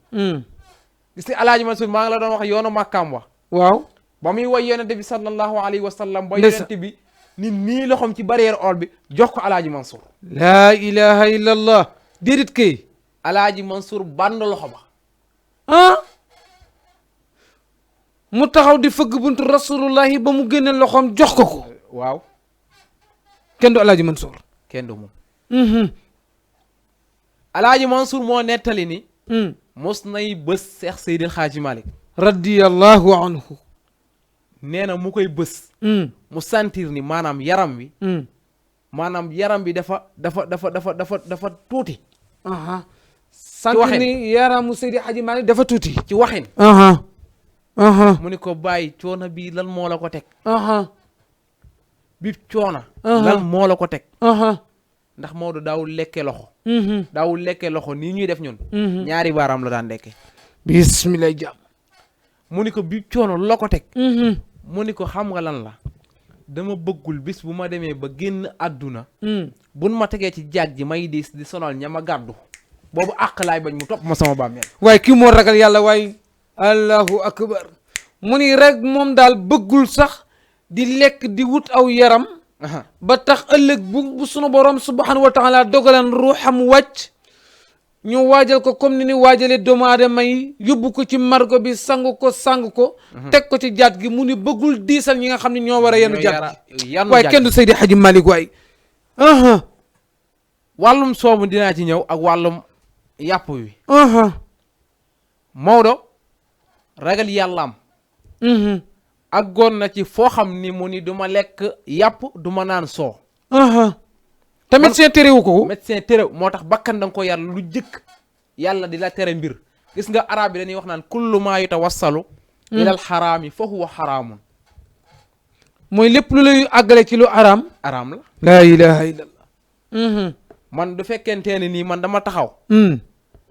gis nga Alaaji Mansour maa ngi la doon wax yoonu màkkaam wa waaw ba muy woy yonente bi sallallahu alayhi wa sallam ba yonente bi ni nii loxom ci barrière or bi jox ko Alaaji Mansour laa ilaha illallah déedéet kay Alaaji Mansour band loxo ba mu taxaw di fëgg buntu rasulullahi ba mu génne loxoom jox ko waaw kenn du Alaaji Mansour kenn du moom Alaaji Mansour moo nettali ni mos nay bës Seex Seydil Hadji Malick radiyallahu anhu nee na mu koy bës mu sentir ni maanaam yaram bi dafa tuuti sentir ni yaramu Seydi Hadji Malick dafa tuuti ci waxin mu ni ko bàyyi coono bii lan moo la ko teg bi coono lan moo la ko teg ndax Maodo daawul lekke loxo nii ñuy def ñun ñaari baaraam la daan lekke bismillah jàmm mu ni ko bi coono la ko teg mu ni ko xam nga lan la dama bëggul bis bu ma demee ba génn àdduna buñ ma tegee ci jaag ji may di sonal ña ma gàddu boobu àq laay bañ mu topp ma sama bàmmeel waaye kii moo ragal yàlla waaye allahu akbar mu ni rek moom daal bëggul sax di lekk di wut aw yaram ba tax ëllëg bu sunu borom subhanahu wa taala dogalan ruuxam wàcc ñu waajal ko comme ni ni waajalee doomu aadama yi yóbbu ko ci margo bi sang ko teg ko ci jaat gi mu ni bëggul diisal ñi nga xam ne ñoo war a yenu jaat gi waaye kenn du Seydi Hadji Malick waay wàllum soobu dinaa ci ñëw ak wàllum yàpp wi Maodo ragal yàllaam ak goon na ci foo xam ni mu ni duma lekk yàpp duma naan soo te médecin terewu ko médecin terew moo tax bakkan da nga ko yàlla lu jëkk yàlla di la tere mbir gis nga arab yi dañuy wax naan kullu maa yutawassalu ilal xaraami fa huwa xaraamun mooy lépp lu lay àggale ci lu araam la laa ilaha illallah man du fekkentee ne nii man dama taxaw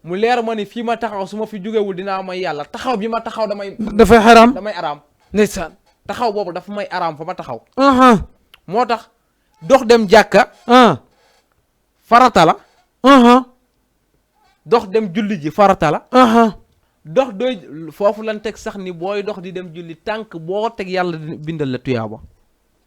mu leer ma ni fii ma taxaw su ma fi jógewul dinaa may yàlla taxaw bi ma taxaw dafay xaraam damay araam ndeysaan taxaw boobu dafa may araam fa ma taxaw moo tax dox dem jàkka farata la dox dem julli ji farata la dox doy foofu lan teg sax ni booy dox di dem julli tànk boo teg yàlla bindal la tuyaaba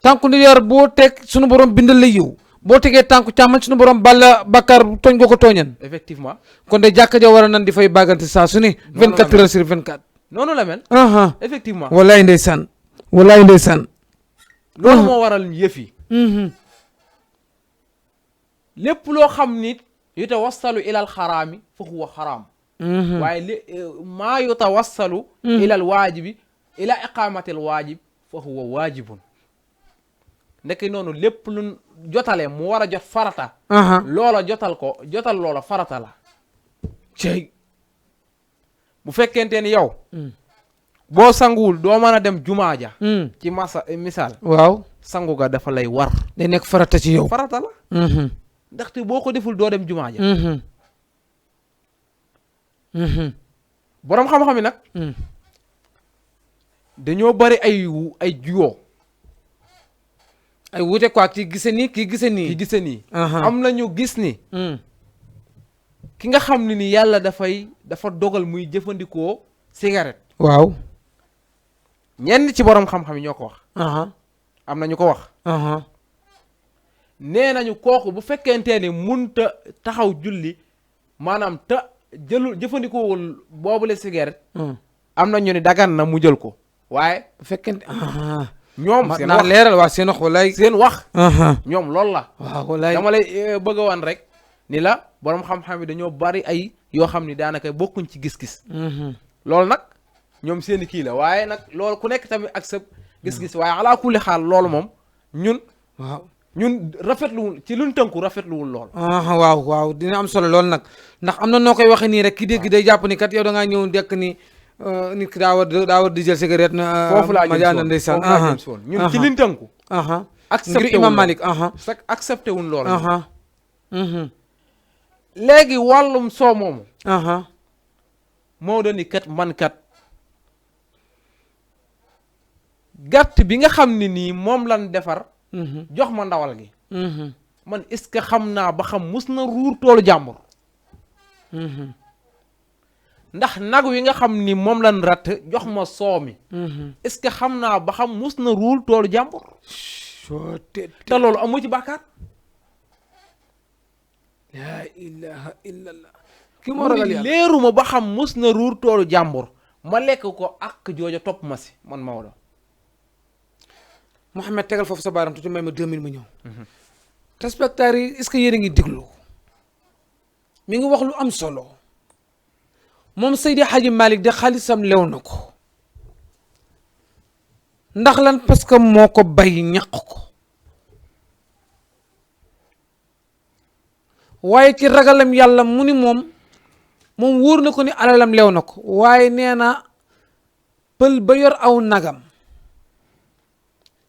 tànk ni yar boo teg sunu borom bindal la yiw boo tegee tànku càmmoñ suñu borom balla bàkkaar tooñ nga ko tooñan. effectivement kon de jàkka ja war a nan di fay bàggante saa su ne. 24 heures sur 24. noonu la mel. effectivement wallaay ndeysaan. wallaay ndeysaan. loolu moo waral yëf yi. lépp loo xam nit yutawassalu ilal xaraami fa huwa xaraam. waaye maa yutawassalu ilal waajibi ila iqaamatil waajib fa huwa waajibun. ndeke noonu lépp lu jotale mu war a jot farata. loola jotal loola farata la. cey bu fekkente ni yow. boo sanguwul doo mën a dem jumaa ja. ci misaal. waaw sangu ga dafa lay war. day nekk farata ci yow. farata la. ndaxte boo ko deful doo dem jumaa ja. boroom xam-xam yi nag. dañoo bari ay juyoo. ay wuute quoi kii gise nii kii gise nii. ki gise nii. am na ñu gis ni. ki nga xam ne ni yàlla dafa dogal muy jëfandikoo cigarette. waaw. ñenn ci boroom xam-xam yi ñoo ko wax. am na ñu ko wax. nee nañu kooku bu fekkente ni munta taxaw julli maanaam jëfandikoowul boobule cigarette. am na ñu ni dagan na mu jël ko waaye. bu fekkente ñoom seen naa wax leeral waa seen wax walaay. seen wax. ñoom loolu la. waaw walaay dama lay bëgg a wan rek ni la boroom xam-xam yi dañoo bari ay yoo xam ni daanaka bokkuñ ci gis-gis. loolu nag ñoom seen kii la waaye nag loolu ku nekk tamit ak sa gis-gis waaye alaa kulli xaal loolu moom ñun. waaw ñun rafetluwul ci luñ tënku rafetluwul lool. waaw dina am solo lool nag ndax am na noo koy waxee nii rek ki dégg day jàpp ni kat yow da ngaa ñëw dekk ni nit ki daa war di jël cigarette na. foofu laa jëm ndeysaan si woon ñun ci liñ tënku. accepté ngir imam Malik. accepté wuñ lool. léegi wàllum soo moomu. moo doon ni kat man kat gàtt bi nga xam ne nii moom lan defar. jox ma ndawal gi. man est-ce que xam naa ba xam mus na ruur toolu jàmbur. ndax nag wi nga xam ni moom lan ratt jox ma soo mi. est-ce que xam naa ba xam mus na ruur toolu jàmbur. te loolu amu ci bàkkaar. laa ilaha illallah. ki moo ragal yàlla leeruma ba xam mus na ruur toolu jàmbur ma lekk ko ak jooja topp ma si man Maodo. Mouhamed tegal foofu sa baaram tuuti may ma 2000 ma ñëw. respectaires yi est-ce que yéen a ngi déglu mi ngi wax lu am solo moom Seydi Hadji Malick de xaalisam lew na ko ndax lan parce que moo ko bay ñaq ko waaye ci ragalam yàlla mu ni moom wóor na ko ni alalam lew na ko waaye nee na pël ba yor aw nagam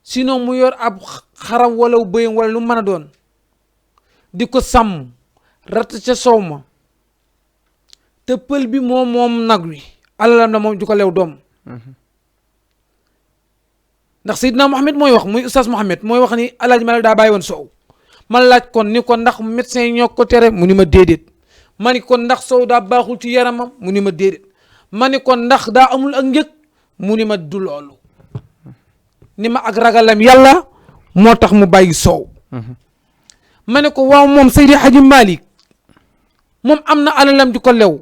sinon mu yor ab xaram wala bëyam wala lu mën a doon di ko sàmm ratt ca sow ma te pël bi moom nag wi alalam la moom ju ko lew doom ndax Seydina Mohamed mooy wax muy Oustaz Mohamed mooy wax ni Alaaji Malick daa bàyyi woon soow man laaj kon ni ko ndax médecin yi ñoo ko tere mu ni ma déedéet ma ni ko ndax soow daa baaxul ci yaramam mu ni ma déedéet ma ni ko ndax daa amul ak njëg mu ni ma du loolu ni ma ak ragalam yàlla moo tax mu bàyyi soow ma ne ko waaw moom Seydi Hadji Malick moom am na alalam ju ko lew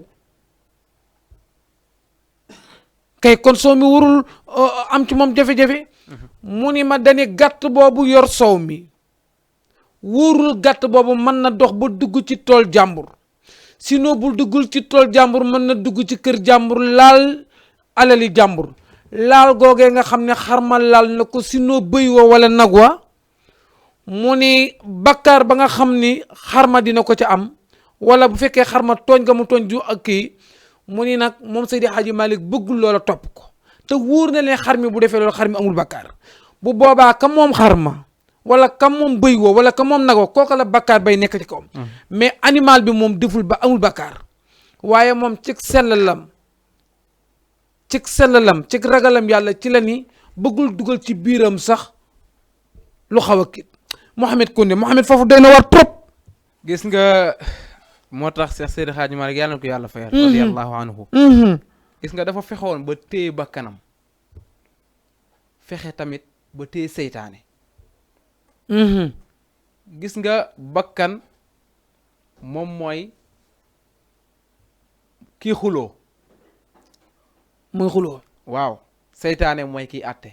kay kon soow mi warul am ci moom jafe-jafe mu ni ma dani gàtt boobu yor soow mi wóorul gàtt boobu mën na dox ba dugg ci tool jàmbur sinon bul duggul ci tool jàmbur mën na dugg ci kër jàmbur laal alali jàmbur laal googee nga xam ne xarma laal na ko sinon bëy wa wala nag wa mu ni bakkaar ba nga xam ni xarma dina ko ca am wala bu fekkee xarma tooñ nga mu tooñ ju ak kii mu ni nag moom Seydi Hadji Malick bëggul loola topp ko te wóor na leen xar mi bu defee loolu xar mi amul bakkaar bu boobaa ka moom xarma wala ka moom bëy woo wala ka moom nag wa kooka la bakkaar bay nekk ci kawam mais animal bi moom deful ba amul bakkaar waaye moom ci sellalam ci ragalam yàlla ci la ni bëggul dugal ci biiram sax lu xaw a kii Mouhamed Koundé Mouhamed foofu doy na war trop. gis nga moo tax Cheikh Seydi Hadji Malick yàlla na ko yàlla fayal radiyallahu anhu gis nga dafa fexoon ba téye ba kanam fexe tamit ba téye seytaane gis nga bakkan moom mooy kii xuloo. muy xuloo. waaw seytaane mooy kiy àtte.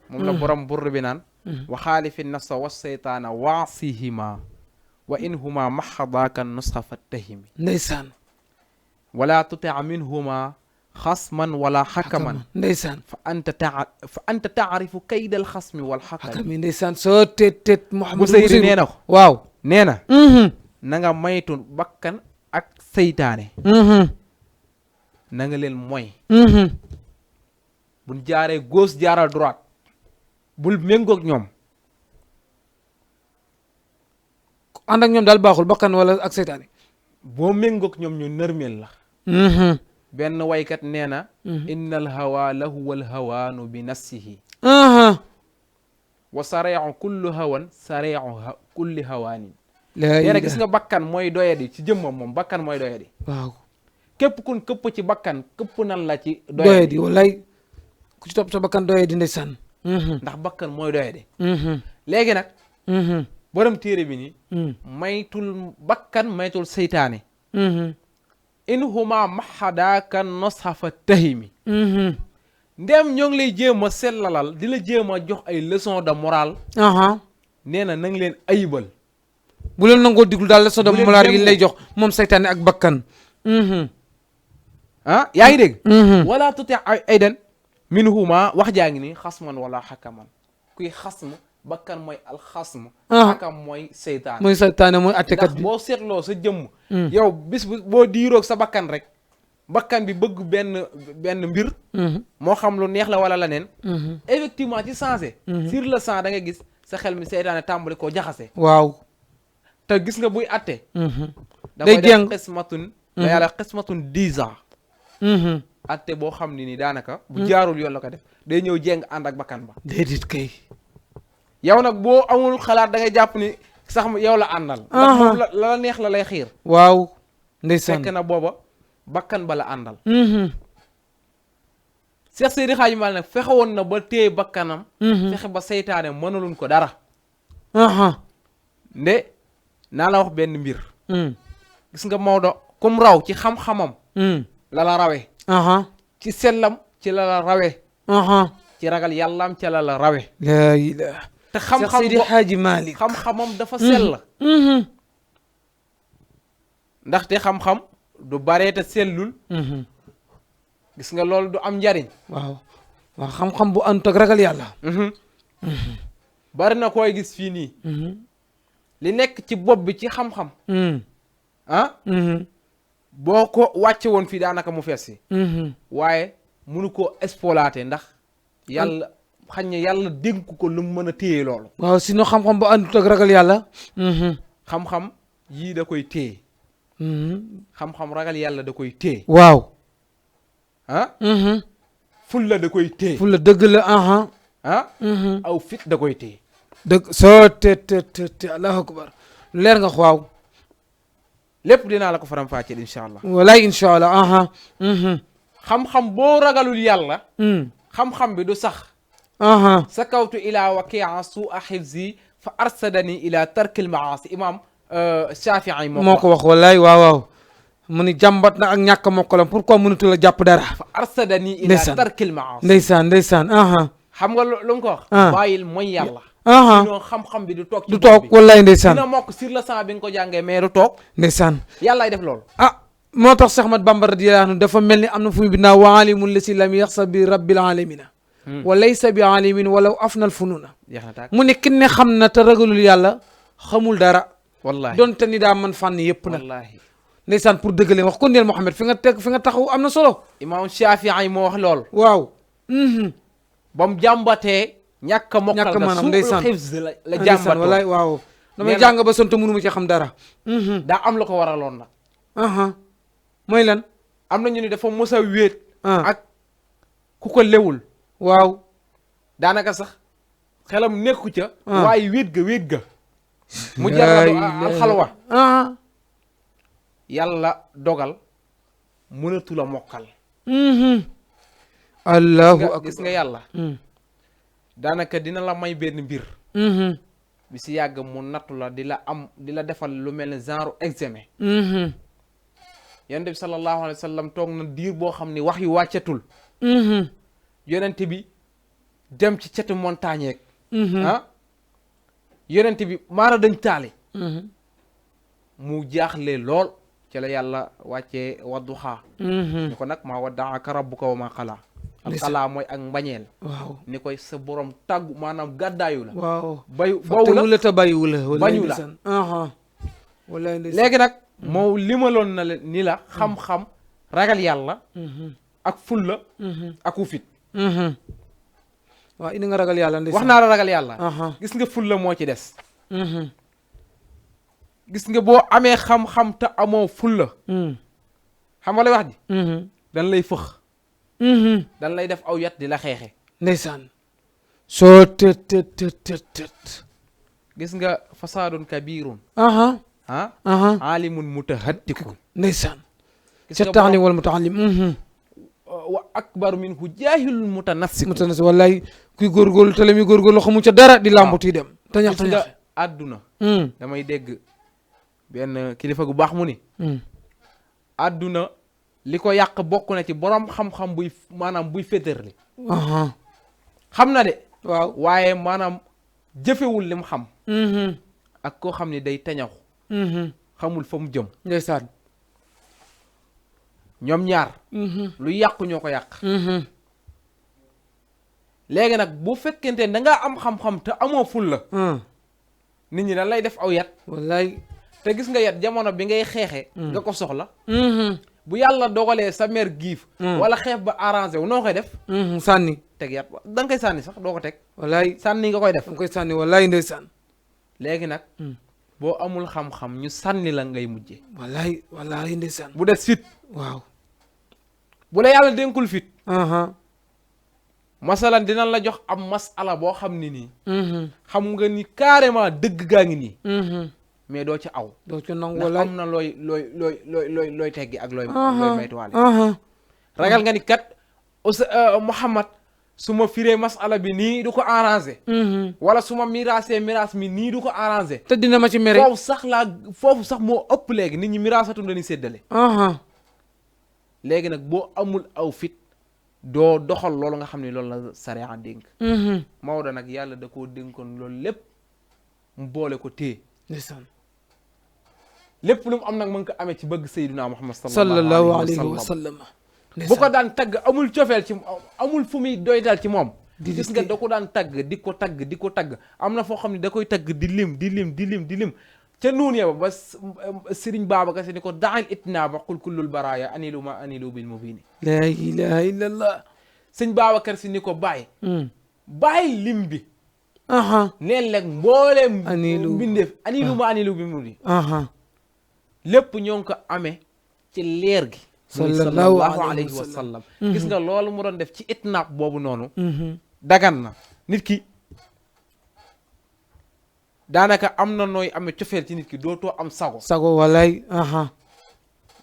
moom la borom burr bi naan. wa xaalifi nafsa wa seytaana waasihima wa in huma maxadaaka nusxa fattahimi. ndeysaan. wala tutia minhuma xasman wala xakaman. ndeysaan. fa anta taarifu kaydal xasmi wal xakami. ndeysaan soo tet Mouhamadou Busayri nee na ko. waaw nee na. na nga maytu bakkan ak seytaane. na nga leen mooy. buñ jaaree gauche jaaral droite. bul méngoog ñoom. ànd ak ñoom daal baaxul bakkan wala ak seytaane. boo méngoog ñoom ñu nërmeel la. benn waykat nee na. innal hawa lahuwal hawaanu bi nafsihi. wa sareexu kullu hawan sareexu kulli hawaanin. nee na gis nga bakkan mooy doyadi ci jëmmam moom bakkan mooy doyadi. waaw képp kun këpp ci bakkan këpp nan la ci. doyadi wallaay ku ci topp sa bakkan doyadi ndeysaan. ndax bakkan mooy doyadi. léegi nag. borom téere bi ni. maytul bakkan maytul seytaane. in huma maxadaaka nosxa fa tahimi. ndem ñoo ngi lay jéem a sellalal di la jéem a jox ay leçon de morale. nee na nang leen ayibal. bu leen nangoo diglu daal leçon de morale yi lay jox moom seytaane ak bakkan. yaa ngi dégg. wala tuti aydan min huma wax jaa ngi ni xasman wala xakaman kuy xasm bakkan mooy alxasm. xakam mooy seytaane. mooy seytaane mooy attekat bi ndax boo seetloo sa jëmm. yow bis boo diiroog sa bakkan rek. bakkan bi bëgg benn mbir. moo xam lu neex la wala leneen. effectivement ci sensé. sur le sang da nga gis sa xel mi seytaane tàmbali koo jaxase. waaw. te gis nga buy atte. day jéng da xismatun. da yàlla xismatun 10 ans. atte boo xam ne ni daanaka. bu jaarul yoon la ko def day ñëw jéng ànd ak bakkan ba. déedéet kay. yow nag boo amul xalaat da ngay jàpp ni sax yow la àndal. ndax moom la neex la lay xiir. waaw. ndeysaan fekk na booba bakkan ba la àndal. Seex Seydi Xaaji Maalik nag fexe woon na ba téye bakkanam. fexe ba seytaane mënaluñ ko dara. nde naa la wax benn mbir. gis nga Maodo comme raw ci xam-xamam. la la rawe. ci sellam ci la la rawe. ci ragal yàllaam ca la la rawe. laa ilaaha. te xam-xam Seex Seydi Xaaji Maalik xam-xamam dafa sell. ndaxte xam-xam du baree te sellul. gis nga loolu du am njariñ. waaw waaw xam-xam bu ànd ak ragal yàlla. bari na koy gis fii nii. li nekk ci bopp bi ci xam-xam. boo ko wàcce woon fii daanaka mu fees si. waaye munu koo exploiter ndax yàlla xañ na yàlla dénk ko lu mu mën a téye loolu. waaw sinon xam-xam bu ànd ak ragal yàlla. xam-xam yii da koy téye. xam-xam ragal yàlla da koy téye. waaw. fulla da koy téye. fulla dëgg la. aw fit da koy téye. dëgg soo te allahu akbar leer nga waaw. lépp dinaa la ko faram-fàcceel incha allah. walaay incha allah. xam-xam boo ragalul yàlla. xam-xam bi du sax. sa kawtu ila waqi'a su'a hifzi fa arsadani ila tarkil maasi imam Shafii moo ko wax walaay waaw waaw. mu ni jàmbat na ak ñàkk mokkalam pourquoi mënatu la jàpp dara. fa arsadani ila tarkil maasi. ndeysaan. xam nga lu mu ko wax. bàyyil mooy yàlla. sinon xam-xam bi du toog. du toog wallaay ndeysaan. dina mokk sur le sang bi nga ko jàngee mais du toog. ndeysaan. yàllaay def loolu. moo tax Seex Ahmad Bamba radiyallaahu anhu dafa mel ni am na fu mu bindaa wa alimul lasi lam yaxsa bi rabbil alamina wa laysa bi alimin walaw afnal fununa. mu ne ki ne xam na te ragalul yàlla xamul dara. wallaahi donte ni daa man fànn yëpp na. wallaahi ndeysaan pour dëggale wax kon neel Mouhamed fi nga taxaw am na solo. imam Shafii moo wax lool. waaw. ba mu jàmbatee. ñàkk a mokkal nga maanaam ndeysaan xifz la jàmbatoo walaay waaw. damay jàng ba sonn te mënu ma ci xam dara. daa am la ko waraloon nag. mooy lan. am na ñu ni dafa mos a wéet. ak ku ko lewul. waaw. daanaka sax xelam nekku ca. waaye wéet ga. mu jaradu alxalwa. yàlla dogal mënatu la mokkal. allahu akbar gis nga yàlla. daanaka dina la may benn mbir. bi si yàgg mu nattu la di la defal lu mel ne genre examen yonent bi sallallahu alayhi wa sallam toog na diir boo xam ni wax yu wàccetul yonent bi dem ci ceti montagne yeeg yonent bi maara dañ taali mu jaaxle lool ci la yàlla wàccee wadduha ni ko nag maa waddaaka rabbuka wa maa xalaa alxalaa mooy ak mbañeel waaw ni koy sa borom tàggu maanaam gàddaayu la waaw bawu la te bàyyiwu la bañu la wallaay léegi nag moo limaloon na la ni la xam-xam ragal yàlla ak fulla ak ufit waaw indi nga ragal yàlla wax naa la ragal yàlla gis nga fulla moo ci des gis nga boo amee xam-xam te amoo fulla xam nga lay wax ji dañ lay fëx dañ lay def aw yat di la xeexe ndeysaan soo tët gis nga fasaadun kabirun aalimun mutahaddiku ndeysaan ca taalim wal mutaallim wa akbaru minhu jaahilun mutanassik wallaay kuy góorgóorlu te la muy góorgóorlu xamu ca dara di làmbuti dem te ñax nga àdduna damay dégg benn kilifa gu baax mu ni àdduna li ko yàq bokk na ci borom xam-xam buy maanaam buy fétérli xam na de waaw waaye maanaam jëfewul lim xam ak koo xam ne day teñaxu xamul fa mu jëm ndeysaan ñoom ñaar lu yàqu ñoo ko yàq léegi nag bu fekkente ne dangaa am xam-xam te amoo ful la nit ñi dañ lay def aw yat wallaay te gis nga yat jamono bi ngay xeexe nga ko soxla bu yàlla dogalee sa mère giif wala xeex ba arrangé wu noo koy def sànni teg yat da nga koy sànni sax doo ko teg wallaay sànni nga koy def da nga koy sànni wallaay ndeysaan léegi nag boo amul xam-xam ñu sànni la ngay mujje wallaay wallaay ndeysaan bu des fit waaw bu la yàlla dénkul fit masalan dina la jox am masala boo xam ni nii xam nga ni carrément dëgg gaa ngi nii mais doo ci aw doo ci nangu ndax am na looy teggi ak looy maytuwaale ragal nga ni kat Muhammad su ma firee masala bi nii du ko arrangé wala su ma miraasee miraas mi nii du ko arrangé te dina ma ci mere foofu sax moo ëpp léegi nit ñi miraasatum dañuy séddale léegi nag boo amul aw fit doo doxal loolu nga xam ne loolu la sariya dénk Maodo nag yàlla da koo dénkoon loolu lépp mu boole ko téye ndeysaan lépp lu mu am nag mu ngi ko amee ci bëgg Seydina Muhammad sallallahu alayhi wa sallam bu ko daan tagg amul cofeel ci amul fu muy doytal ci moom gis nga da ko daan tagg di ko tagg am na foo xam ne da koy tagg di lim ca nuun ya ba Sëriñ Babacar Si ni ko daal itnaa ba qul kullul baraaya anilu ma anilu bil mubini la ilaha illa allah Sëriñ Babacar Si ni ko bàyyi lim bi neen leg mbooleem mbindeef anilu ma anilu bil mubini lépp ñoo ngi ko amee ci leer gi sallallahu alayhi wa sallam gis nga loolu mu doon def ci itnaab boobu noonu dagan na nit ki daanaka am na nooy amee cofeel ci nit ki dootoo am sago walay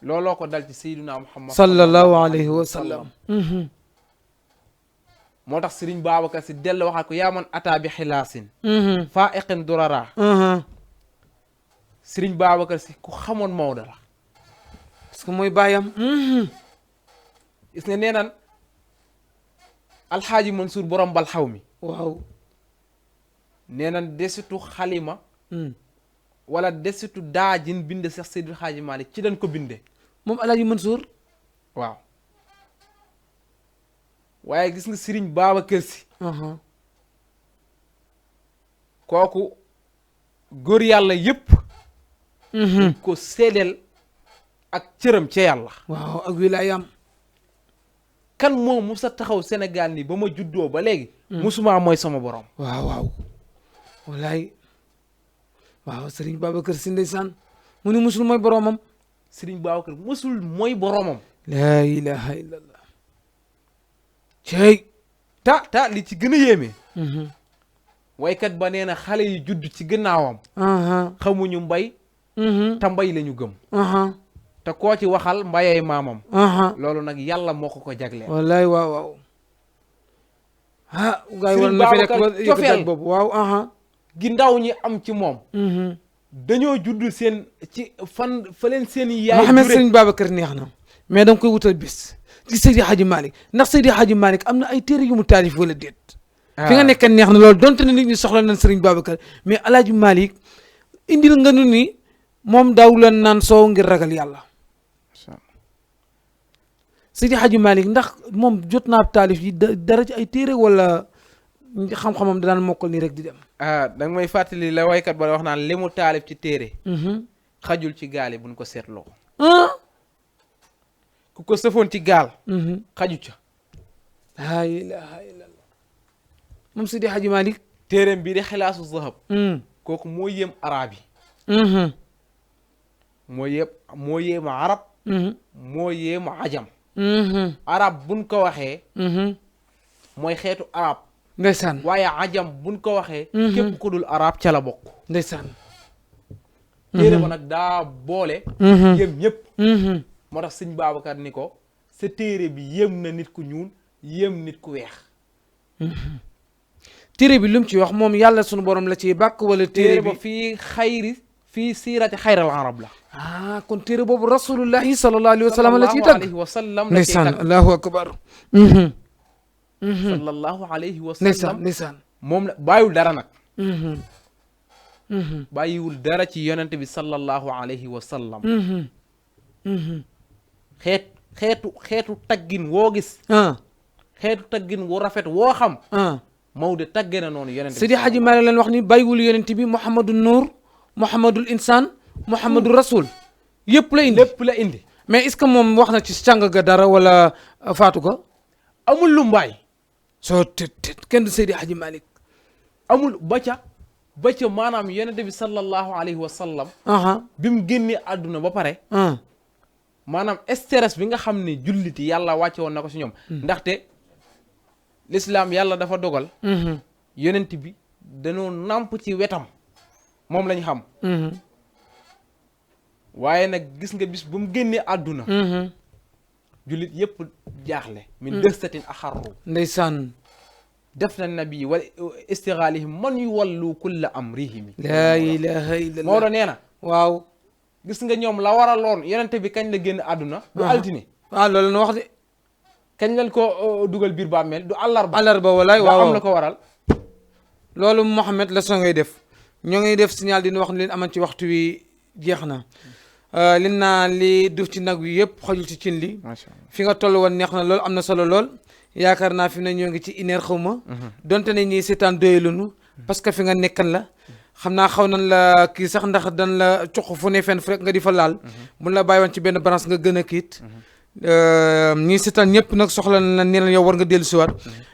looloo ko dal ci sayyiduna Muhammad sallallahu alayhi wa sallam moo tax Sëriñ Babacar Si dellu waxaat ko yaa man ataa bi xilaasin faa iqin durara Sëriñ Babacar Si ku xamoon Maodo la parce que mooy bàyyam gis nga nee nan alxaaji Mansour borom bal xaw mi waaw nee nan desitu xalima wala desitu daajin binde Seex Seydil Xaaji Maalik ci dañ ko binde moom alaaji Mansour waaw waaye gis nga Sëriñ Babacar Si kooku góor yàlla yépp ko seedeel ak cëram ca yàlla waaw ak wilaayam kan moom musa taxaw Sénégal nii ba ma juddoo ba léegi musuma mooy sama borom waaw wallaay waaw Sëriñ Babacar Si ndeysaan mu ni musul mooy boromam Sëriñ Babacar musul mooy boromam laa ilaha illallah cey ta li ci gën a yéeme waykat ba nee na xale yi judd ci gannaawam xamuñu mbay te mbay lañu gëm te koo ci waxal mbayay maamam loolu nag yàlla moo ko jagleel wallaay waaw gaa yi war na fi nekk ba yëkkati boobu waaw gi ndaw ñi am ci moom dañoo judd seen ci fan fa leen seen yaay Mouhamed Serigne Babacar neex na mais da nga koy wutal bis ci Seydi Hadji Malick ndax Seydi Hadji Malick am na ay téere yu mu taalif wala déet fi nga nekk neex na loolu donte ne nit ñi soxla nañ Serigne Babacar mais El Hadji Malick indil nga nu ni moom daaw la naan soow ngir ragal yàlla Seydi Hadji Malick ndax moom jot naa taalif yi dara ci ay téere wala xam-xamam daan mokkal nii rek di dem da nga may fàttali la waykat ba wax naan li mu taalif ci téere xajul ci gaal yi buñ ko seetloo ku ko sëfoon ci gaal xaju ca laa ilaha illallah moom Seydi Hadji Malick téereem bii di xilaasu zahab kooku moo yéem arab yi moo yéem arab moo yéem ajam arab buñ ko waxee mooy xeetu arab ndeysaan waaye ajam buñ ko waxee képp ku dul arab ca la bokk ndeysaan téere ba nag daa boole yéem ñëpp moo tax sëñ Babacar ni ko sa téere bi yéem na nit ku ñuul yéem nit ku weex téere bi lu mu ci wax moom yàlla sunu borom la ciy bàkk wala téere bi fii siirati xayral arab la kon téere boobu rasulullahi sallallahu alayhi wa sallam la ciy tagg ndeysaan allahu akbar sallallahu alayhi wa sallam ndeysaan moom la bàyyiwul dara nag bàyyiwul dara ci yonent bi sallallahu alayhi wa sallam xeetu taggin woo gis xeetu taggin wu rafet woo xam Maodo tagge na noonu yonent bi Seydi Hadji Malick leen wax ni bàyyiwul yonent bi Mouhamadou Nour Mouhamadul Insan Mouhamadou Rasoul yëpp la indi mais est-ce que moom wax na ci càng ga dara wala faatu ko amul lu mbaay soo tët kenn du Seydi Hadji Malick amul ba ca maanaam yonent bi sallallahu alayhi wa sallam bi mu génnee àdduna ba pare maanaam stress bi nga xam ne julliti yàlla wàcce woon na ko si ñoom ndaxte l'islam yàlla dafa dogal yonent bi dañoo nàmp ci wetam moom lañ xam waaye nag gis nga bis bu mu génnee àdduna jullit yëpp jaaxle min dëstatin axarru ndeysaan def na nabi wala istigaalihim man yu wallu kulla amrihim laa ilaha illallah Maodo nee na waaw gis nga ñoom la waraloon yonente bi kañ la génn àdduna du altine loolu la wax de kañ lañ ko dugal biir bàmmeel du àllarba walaay waaw am na ko waral loolu Mouhamed la soo ngay def ñoo ngi def signal dina wax ne leen aman ci waxtu wi jeex na li naa li duf ci nag wi yëpp xojul ci cin li fi nga toll woon neex na lool am na solo lool yaakaar naa fi ne ñoo ngi ci ineer xaw ma donte ne ñii seetaan doyalunu parce que fi nga nekkan la xam naa xaw nañ la kii sax ndax dan la cuq fu ne fenn fu rek nga di fa laal mun la bàyyi woon ci benn branche nga gën a kiit ñii seetaan ñëpp nag soxla na ne la yow war nga dellu siwaat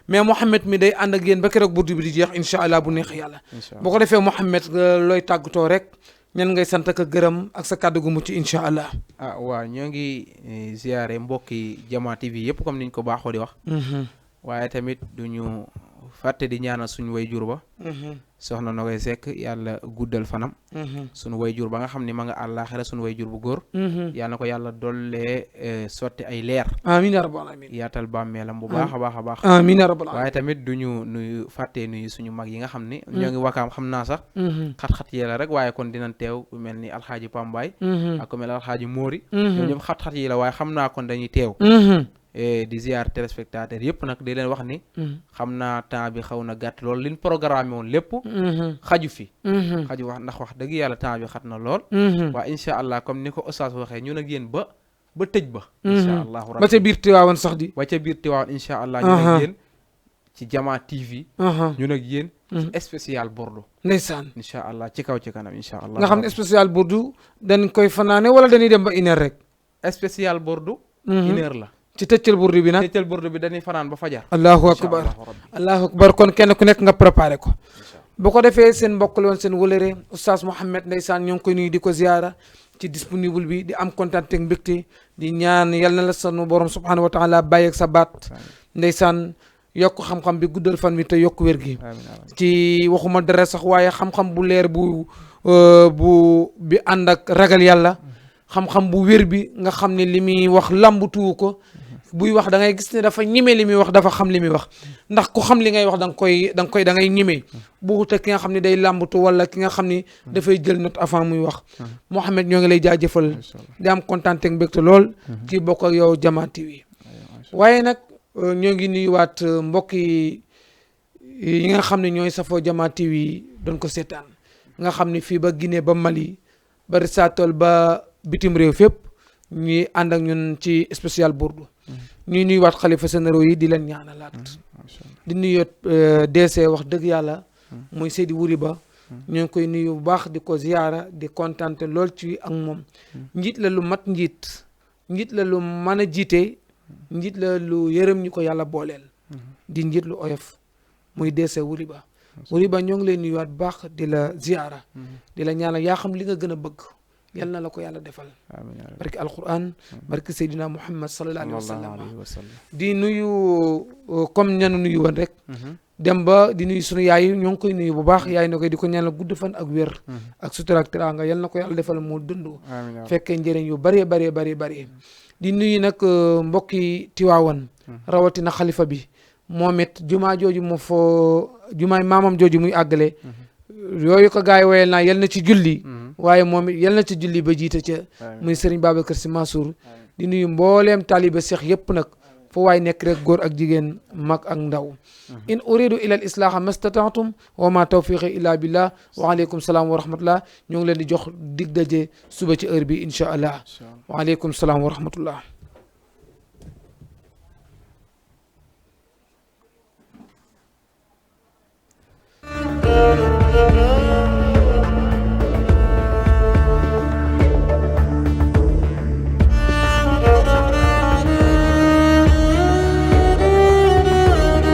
mais Mouhamed mi day ànd ak yéen ba keroog burdu bi di jeex incha allah bu neex yàlla boo ko defee Mouhamed looy tàggatoo rek ñan ngay sant ak gërëm ak sa kàddu gu mucc incha allah waaw ñoo ngi ziyaare mbokki Jama TV yëpp comme niñ ko baaxoo di wax waaye tamit duñu fàtte di ñaanal suñu way jur ba soxna Nogoy Seck yàlla guddal fanam suñu way jur ba nga xam ne ma nga àllaaxira suñu way jur bu góor yàlla na ko yàlla dollee sotti ay leer amiin ya rabbal aalamiin yaatal bàmmeelam bu baax a baax amiin ya rabbal aalamiin waaye tamit duñu nuyu fàttee nuyu suñu mag yi nga xam ne ñoo ngi wakaam xam naa sax xat-xat yi la rek waaye kon dinañ teew ku mel ni alxaaji Pambaay ak ku mel ni alxaaji Móori ñoom ñëpp xat-xat yi la waaye xam naa kon dañuy teew di ziar téléspectateur yëpp nag di leen wax ni xam naa temps bi xaw na gàtt lool liñ programme woon lépp xaju fi xaju wax ndax wax dëgg yàlla temps bi xat na lool waaye incha allah comme ni ko Oustaz waxee ñun ak yéen ba tëj ba incha allah ba ca biir Tiwaawan sax di ba ca biir Tiwaawan incha allah ñun ak yéen ci Jama TV ñun ak yéen ci spécial Bordeaux ndeysaan incha allah ci kaw ci kanam incha allah nga xam ne spécial Bordeaux dañ koy fanaane wala dañuy dem ba une heure rek spécial Bordeaux une heure la ci tëccal burdu bi nag tëccal burdu bi dañuy fanaan ba fajar allahu akbar kon kenn ku nekk nga préparé ko bu ko defee seen mbokk la woon seen wëlëre oustaz Mouhamed ndeysaan ñoo ngi koy nuyu di ko ziyaara ci disponible bi di am kontaan ak mbégte di ñaan yal na la sunu borom subhanahu wa taala bàyyi ak sa baat ndeysaan yokk xam-xam bi guddal fan bi te yokk wér gi ci waxuma dara sax waaye xam-xam bu leer bu bi ànd ak ragal yàlla xam-xam bu wér bi nga xam ne li muy wax lambutuwu ko buy wax da ngay gis ne dafa ñime li muy wax dafa xam li muy wax ndax ku xam li ngay wax da ngay ñime bu wute ki nga xam ne day làmbatu wala ki nga xam ni dafay jël note avant muy wax Mouhamed ñoo ngi lay jaajëfal di am kontaan ak mbégte lool ci bokk ak yow Jama TV waaye nag ñoo ngi nuyuwaat mbokk yi nga xam ne ñooy safoo Jama TV doon ko seetaan nga xam ne fii ba Guinée ba Mali ba Risatol ba bitim réew fépp ñuy ànd ak ñun ci spécial Bourdu ñuy nuyuwaat xalifa généraux yi di leen ñaanalaat di nuyu DC wax dëgg yàlla muy Seydi Wuri Ba ñoo ngi koy nuyu bu baax di ko ziyaara di kontante lool ci ak moom njiit la lu mat njiit la lu mën a jiite njiit la lu yërëm ñu ko yàlla booleel di njiit lu oyof muy DC Wuri Ba ñoo ngi lay nuyuwaat bu baax di la ziyaara di la ñaanal yaa xam li nga gën a bëgg yal na la ko yàlla defal barki alquran barki Seydina Muhammad sallallahu alayhi wa sallam di nuyu comme ñanu nuyu woon rek dem ba di nuyu sunu yaay ñoo ngi koy nuyu bu baax yaay na koy di ko ñaanal gudd fan ak wér ak sutura ak teraanga yal na ko yàlla defal moo dund fekkee njëriñ yu bari di nuyu nag mbokki Tiwaawan rawatina xalifa bi moom it jumaa jooju jumaay maamam jooju muy àggale yooyu ko gars yi woyal naa yal na ci julli waaye moom it yal na ci julli ba jiite ca muy Serigne Babacar Sy Mansour di nuyu mbooleem taaliba Cheikh yëpp nag foo waay nekk rek góor ak jigéen mag ak ndaw in uridu ila al islaha mastata'tum wa ma tawfiqi illa billah wa aleykum salaam wa rahmatullah ñoo ngi leen di jox dig daje suba ci heure bi incha allah wa aleykum salaam wa rahmatullah